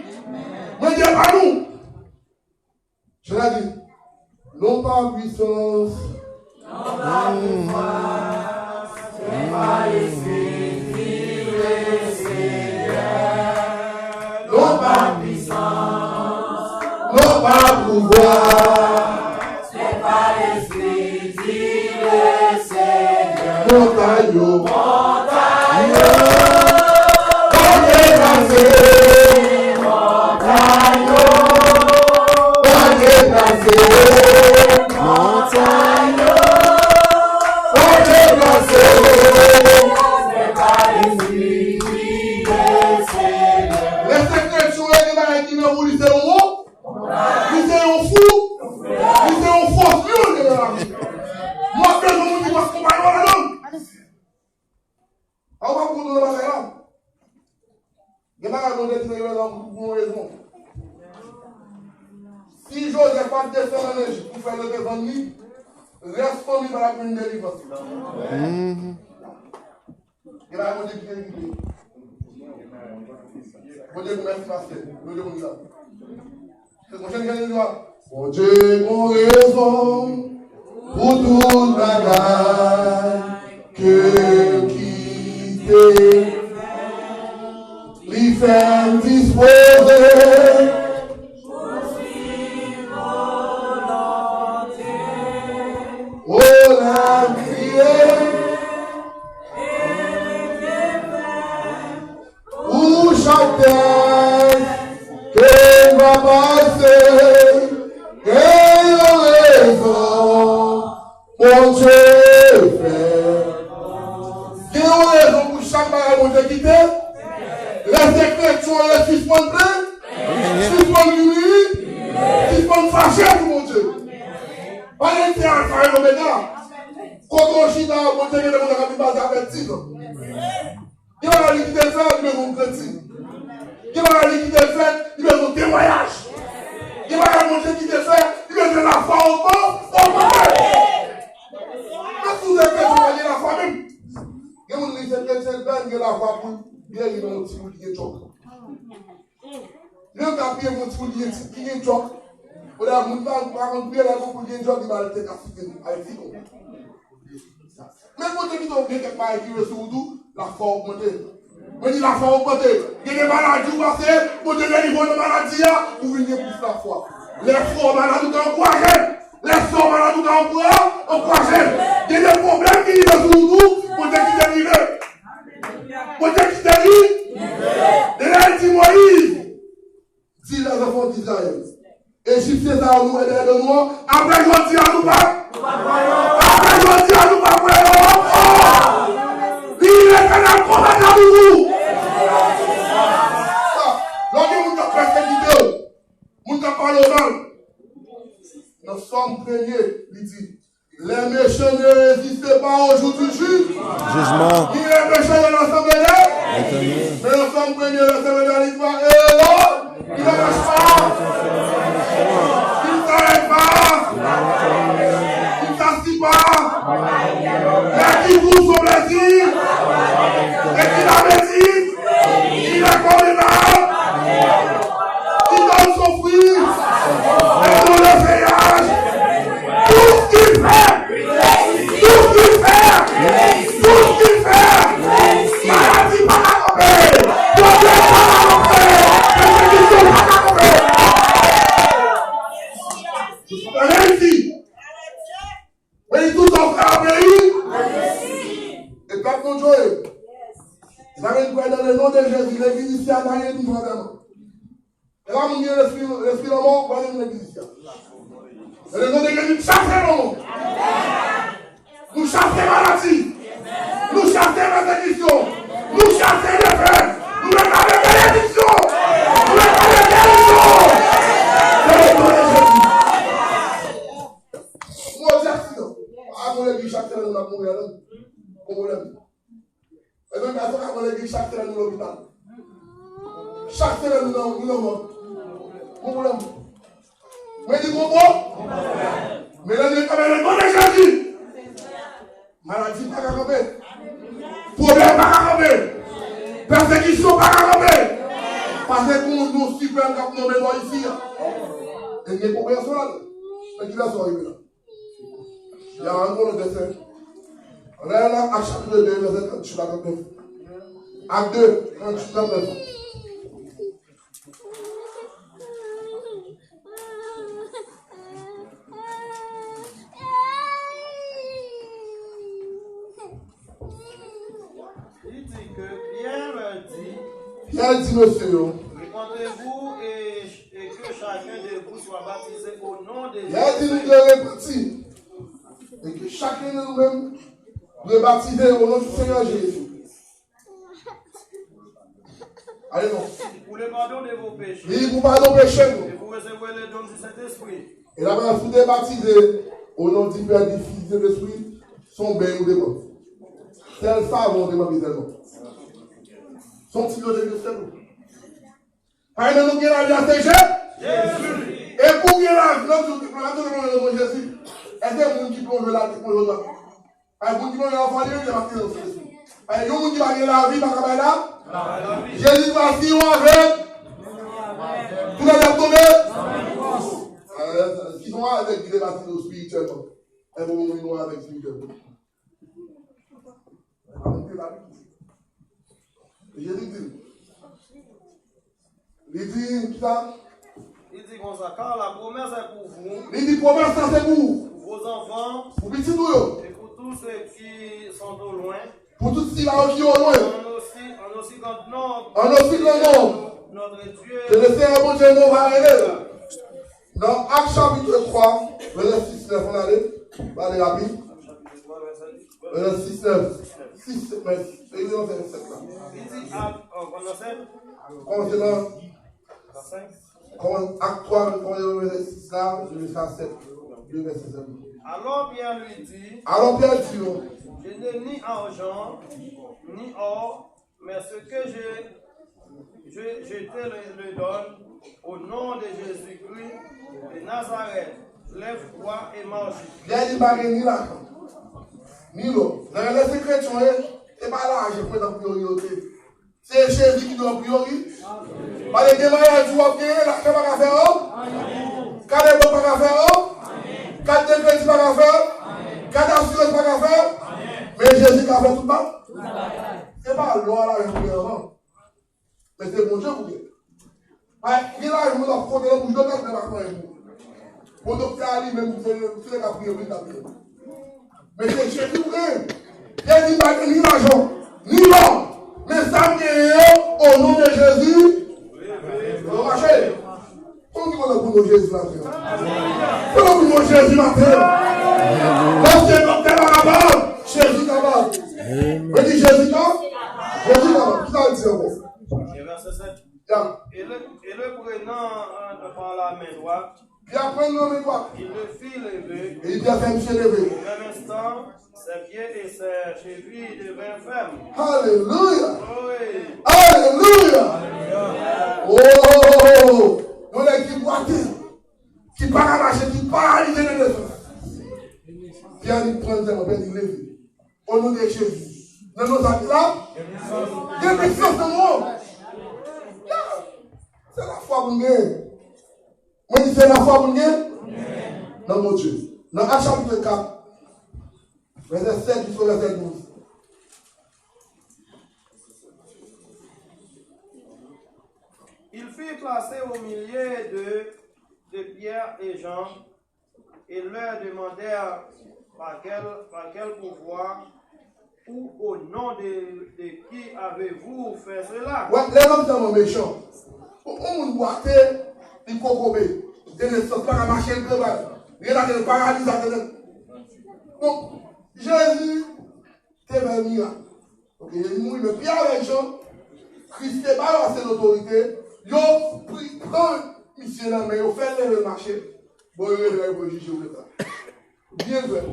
Bondye pa nou. Jodi, non pa pwisans, non pa pouvwa, men pa Lespri, viv Senyè. Non pa pwisans, non pa pouvwa, men pa Lespri, di Lesenyè. Montay yo, montay yo, pa deplase. Montay yo, pa deplase. Montay yo, pa deplase. Men pa Lespri, di Lesenyè. Lè se kretyon e gen bagay ki nan ou, li se yon Li se yon fou. Li se yon fos, li yon demoun. Mwen bezwen moun ki pase konpayon ladan l. A ou pa konn nan bagay la. Gen bagay Bondye di nan Ebre pou yon rezon. Si Jozèf pa t desann ann Ejip pou fè leve vann li, rès fanmi pa t ap jwenn delivrans. Gen bagay Bondye ki te rive. Bondye di mèsi, pastè. Bondye konn sa. Se pwochèn jan li di a. Bondye gon rezon pou tout bagay ke l kite. Li fè m dispoze. O, la kriye. Pou chak tès ke m va pase, gen yon rezon Bondye fè. Gen yon rezon pou chak bagay Bondye kite. Lè se kretyon yo, sispann plenn, sispann kriye, sispann fache pou Bondye. Pa gen se Alfa e Omega. Kote w chita a, Bondye gen de moun k ap vin pase apre diz an. Gen bagay li kite l fè, li bezwen yon kredi. Gen bagay li kite l fè, li bezwen yon temwayaj. Gen bagay Bondye kite l fè, li bezwen lafwa ogman-, ogmante. Menm si w se kretyen, w pa gen lafwa menm. Gen moun li se kretyen, li pa gen lafwa pou l geri nan yon ti bout li gen tchòk. Lè yo ka priye pou ti moun ki gen, ki gen djòk. Ou la, moun pa, pa konn priye, lè gon moun gen djòk, li ba l te ka site nou. Ay, di nou. Men Bondye kite w gen kèk bagay ki rive sou ou tou, lafwa w ogmante. Mwen di lafwa w ogmante. Gen de maladi ou pase, Bondye delivre w nan maladi a, ou vin gen plis lafwa. Lè frè w malad ou ka ankouraje l. Lè sè w malad ou ka ankoura-, ankouraje l. Gen de pwoblèm ki rive sou ou tou, Bondye kite l rive. Bondye kite li? Deja l di Moyiz, di lèzanfan d'Izrayèl, Ejipsyen sa yo nou wè dèyè do nou an, apre jodi a nou pa, apre jodi a nou pa kwè yo ankò. Li Letènèl konbat la pou nou. Lè w gen moun k ap pèsekite w, moun k ap pale w mal, nan Sòm premye, li di, les méchants ne résistent pas au jour du jugement. Jijman. Ni les pécheurs ne l'assemblée des. Etènèl. Mais nous sommes premiers, l'assemblée de l'histoire. Et là, il ne lâche pas. Il ne s'arrête pas. Il ne s'assit pas. Mais qui trouve son plaisir. Et qui la médite. Il est condamnable. Il donne son fruit. Et dans le feuillage. Tout ce qu'il fait, tout ce qu'il fait, tout ce qu'il fait, maladi pa ka kanpe, pwoblèm pa ka kanpe, pèsekisyon pa ka kanpe. Alèzi. Mwen di tout sa w fè a peyi. E pèp nou Dye. Sa vle di kwè dans le nom de Jésus, legliz isi a pa gen tout vrèman. E pa moun gen lespri, lespri lanmò, pa gen legliz isi a. E le non de Jezi, nou chase lanmò. Nou chase maladi. Nou chase pèsekisyon. Nou chase defèt. Nou reklame benediksyon. Nou reklame gerizon. Dans le nom de Jésus. Mwen di aksidan. Pa gen legliz chak semèn nou ap mouri la non. Gon pwoblèm. Mezanmi, pa fè ka pran legliz chak semèn nou lopital. Chak semèn nou nan, nou nan mòg. Gon pwoblèm. Mwen di gon pwoblèm. Men lè nou kanpe nan non de Jezi, maladi pa ka kanpe. Pwoblèm pa ka kanpe. Pèsekisyon pa ka kanpe. Paske gon non siprèm k ap nonmen bò isi a. E gen konpreyansyon la. Men ki lè sa w rive la? Ya, ann pran lòt vèsè. Ann al nan Ak chapit de, vèsè tranntuit a trannèf. Ak de, tranntuit, trannèf. Li di ke Pyè di, Pyè di mesye yo, repentez-vous et, et que chacun de vous soit baptisé au nom de Jésus. Pyè di nou dwe repanti. E ke chaken de nou menm dwe batize o non di Senyè Jezi. Ale non. Pour le pardon de vos péchés. Li pou padon peche nou. Et vous recevrez le don du Saint-Esprit. E la, si w te batize o non di Pè, di Fis, di Sentespri, se yon beny ou te pran. Sèl savon ou te manke sèlman. Se yon ti dlo te jis sèlman. Paske nou gen lavi a se Je-, Jezi. E pou gen lavi, nan tout plan, nan tout plan, nan non Jezi. Èske moun ki plonje la, ki plonje la? Paske moun ki plonje la, fò li menm li batize nan Sentespri. Paske yon moun ki pa gen lavi, pa ka bay la. Jezi di si yon avèg, tout lè ap tonbe. Si se yon avèg ki te batize espirityèlman, e bon, moun yon avèg espirityèlman. Jezi di, li di, ki sa? Li di konsa, car la promesse est pour vous, li di, pwomès la se pou ou, pour vos enfants, pou pitit ou yo, et pour tous ceux qui sont au loin, pou tout sila yo ki o lwen, en aussi, en aussi grand nombre, en aussi grand nombre, notre Dieu, ke le Senyè Bondye nou va rele. Nan Ak chapit twa, vèsè sis, nèf, ann ale, ann ale rapid. Vèsè sis, nèf, sis, nèf, vèsè sis, nèf, sis, sèt la. Li di Ak, oh, kòmanse nan Ak twa, nou kòmanse nan vèsè sis la, nou rive a sèt, de vèsè sèt la. Alors Pierre lui dit, alors Pyè di yo, je n'ai ni argent, ni or, mais ce que je, je, je te le, le donne, au nom de Jésus-Christ de Nazareth, lève-toi et marche. Pyè di pa gen ni lajan, ni lò. Nan lè se kretyen, e, se pa lajan ki nan priyorite. Se Jezi ki dwe an priyorite. Paske gen maladi w ap genyen, lajan pa ka fè w. Kat de bank pa ka fè w. Kat de kredi pa ka fè w. Kat asirans pa ka fè w. Men Jezi ka fè tout bagay. Se pa lò a lajan pou gen anvan. Men se Bondye pou gen. Gen lajan moun ap konte nan bouch doktè, men pa fè anyen pou ou. Bon, doktè a li menm, se, se li k ap priye pou li, k ap priye pou li. Men se Jezi ou gen. Jezi pa gen ni lajan, ni lò. Men sa Au nom de Jésus. Bon, mache. Konbyen ki kontan pou non Jezi maten an? Konbyen pou non Jezi maten an? Paske doktè pa kapab, Jezi kapab. Mwen di Jezi ka, Jezi kapab. Ki sa l di ankò? Et verset sept. Ya. Et le, et le prenant, euh, par la main droite, Pyè pran nan men dwat. Il le fit lever. E Pyè fè misye leve. Au même instant, ses pieds et ses chevilles devinrent fermes. Alelouya! Oui. Alelouya! Oh! Yon nèg ki bwate, ki pa ka mache, ki paralize nan nesans. Pyè li pran sèlman, Pyè li leve. O non de Jezi. Nan non sa ki la? Gen nesans nan non. Ya. Se lafwa pou nou genyen. Mwen di se lafwa pou nou genyen nan Bondye. Nan Ak chapit kat, vèsè sèt jiska vèsè douz. Ils furent placés au milieu de, de Pierre et Jean, et leur demandèrent par quel, par quel pouvoir ou au nom de, de qui avez-vous fait cela? Wè, lè nonm tèlman mechan. Yon, yon moun bwate, li kokobe, li te nesans, pa ka mache, li travay. Li rete atè, paralize atè. Bon, Jezi te fè mirak. Ok, Jezi mouri, men Pyè avèk Jan, Kris te ba yo ase lotorite, yo pri-, pran misye nan men, yo fè l leve mache, bon, yo leve l pou yo jije yo konsa. Byen fè.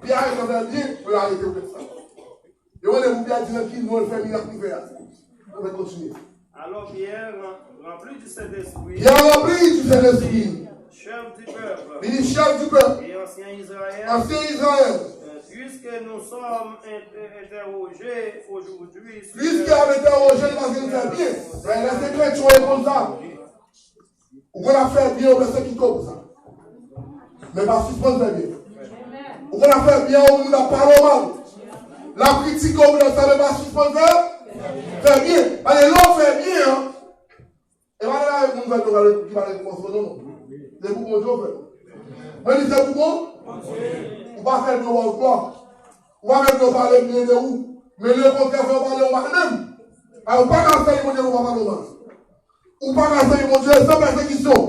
Pyè avèk Jan fè byen pou yo arete yo konsa. Yo mande pou Pyè di nan ki non l fè mirak li fè a. Nou fè kontinye. Alors Pierre, rem-, rempli du Saint-Esprit, Pyè ranpli di Sentespri. Chef du peuple, li di chèf di pèp, et ancien Israël, ansyen Izrayèl. Euh, puisque nous sommes inter-, interrogés aujourd'hui sur Piske ap entèwoje l paske l fè byen. Lè se kretyen w konn sa. Ou konn ap fè byen, yo blese kite w pou sa. Men pa sispann fè byen. Ou konn ap fè byen, yon moun ap pale w mal. L ap kritike w, men pa sispann fè, fè byen. Paske lè w fè byen an, e pa lè moun fè byen ki pa rekonpanse w, non, non. Se pou Bondye w fè l. Mwen di se pou Bondye. Ou pa fè byen w glwa. Ou pa fè byen w pale byen de ou. Men lekontrè fè w pale w mal menm. Alò, ou pa ka sèvi Bondye lè w pa pale w mal. Ou pa ka sèvi Bondye san pèsekisyon.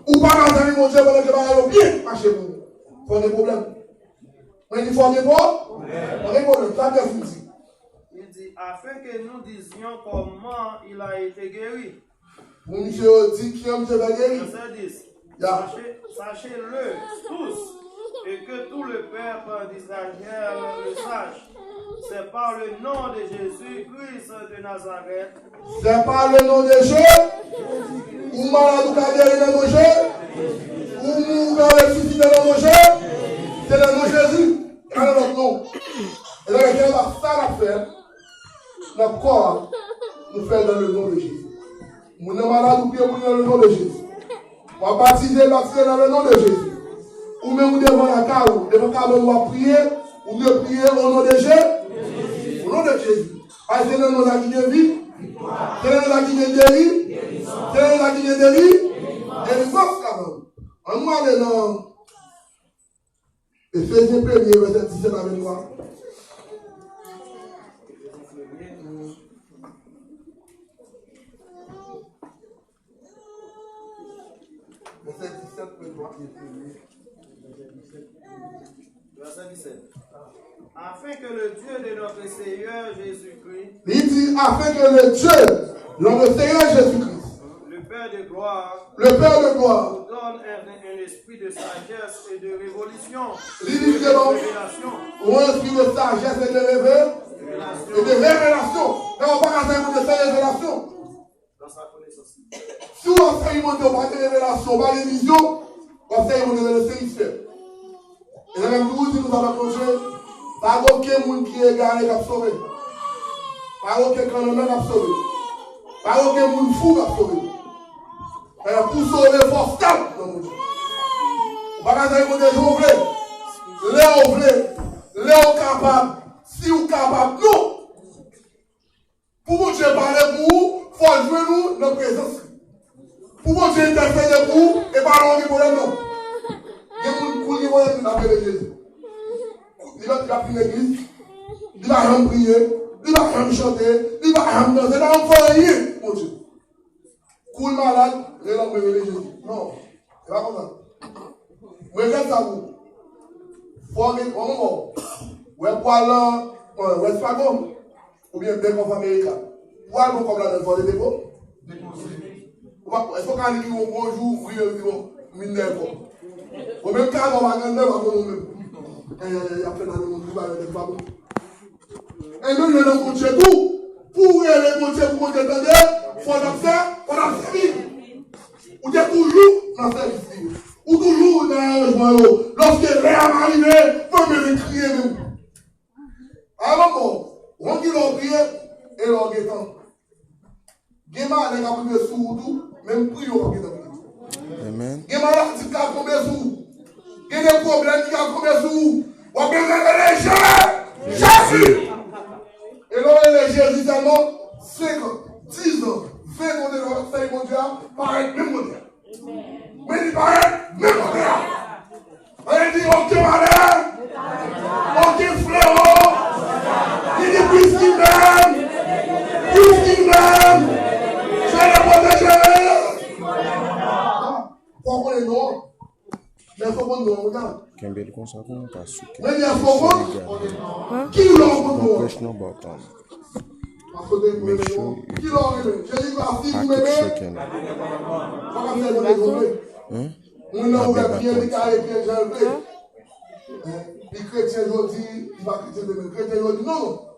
Ou pa ka sèvi Bondye pandan ke bagay yo byen mache pou ou. Fò gen pwoblèm. Mwen di fò gen pwoblèm. Fò gen pwoblèm. Sa Bib la di. Il dit, afin que nous disions comment il a été guéri. Pou misye yo di kijan misye fè geri. Verset dix. Ya. Sachez, sachez-le tous, et que tout le peuple d'Israël le sache. C'est par le nom de Jésus-Christ de Nazareth. C'est par le nom de Jésus. Ou malad ou ka geri nan non Jezi. Ou mouri ou ka resisite nan non Jezi. Se nan non Jezi. Pa nan lòt non. E lè gen pa sa n ap fè. Nan kò a, nou fè l dans le nom de Jésus. Moun nan malad, ou priye pou li dans le nom de Jésus. W ap batize, batize dans le nom de Jésus. Ou menm ou devan lakay ou, devan kabann ou ap priye, ou dwe priye au nom de Jésus. Au nom de Jésus. Paske se nan non sa ki gen vi. Se nan non sa ki gen geri. Se nan non sa ki gen deli. Delivrans kabann. Ann nou ale nan Efezyen premye, vèsè disèt a venntwa. Vèsè disèt, venntwa. Vèsè disèt. Afin que le Dieu de notre Seigneur Jésus-Christ, li di, afin que le Dieu de notre Seigneur Jésus-Christ, le Père de gloire, le Père de gloire, nous donne un, un esprit de sagesse et de révélation. Li di, de révélation. Un esprit de sagesse et de révé-, révélation. Et de révélation. Nan w pa ka sèvi Bondye san revelasyon. Dans sa connaissance. Si w ap sèvi Bondye, w pa gen revelasyon, w pa gen vizyon, w ap sèvi Bondye nan se mistè. E lè menm tou di nou sa, pèp Bondye, pa gen okenn moun ki egare k ap sove. Pa gen okenn kannanmen k ap sove. Pa gen okenn moun fou k ap sove. Paske pou sove, fò w stab nan Bondye. Ou pa ka sèvi Bondye jan w vle, lè w vle, lè w kapab, si w kapab, non. Pou Bondye pale pou ou, fò w jwenn ou nan prezans li. Pou Bondye entèsede pou ou, e pa lè w gen pwoblèm, non. Gen moun, kou l gen pwoblèm, li ap rele Jezi. Li pa, li pa vin legliz, li pa janm priye, li pa janm chante, li pa janm danse, li pa janm fè anyen. malad, rele mwen, rele Jezi. Non, se pa konsa. Mwen fè sa pou ou. Fò w gen, kòman w wè pou al nan Wells Fargo oubyen Bank of America. Pou al pran kòb ladan, fò w te depo. Ou pa, èske w ka di yon bonjou, ou rive di bon, m vin dèyè kòb. Ou menm ka nan pa gen dèyè, pa konn ou menm. Ayayay, y ap fè nan moun ki pa gen dèyè, pa bon. E nou jwe nan Bondye tou. Pou w rele Bondye, pou Bondye tande, fò w ap fè, fò w ap sèvi. Ou te toujou nan sèvis li. Ou toujou nan aranjman yo. Lòske lè a va rive, fò w mete kriye menm. A yon moman, yon ki lè w priye, e lè w gen tan. Gen malè k ap rive sou ou tou, menm priye w ap gen tan priye. Amen. Gen maladi k ap tonbe sou ou. Gen de pwoblèm ki ap tonbe sou ou. W ap bezwen rele Je-, Jezi. E lè w rele Jezi sèlman, senk an, dis an, ven an, w ap sèvi Bondye a, parèt menm kote a. Men li parèt menm kote a. Ann di, oke malè, oke flewo, li di plis ki menm, plis ki menm, Senyè pwoteje. Fò w konnen non. Men fò w konn non, ou ta. Kenbe l konsa pou mwen pa souke. Men fò w konn ki lè w konn non. Don't press no button. Make sure you pack it chicken. Hein? Moun nan ouvè pye li, kare pye l jan l vle. Li kretyen jodi, li pa kretyen demen. Kretyen jodi, non, non.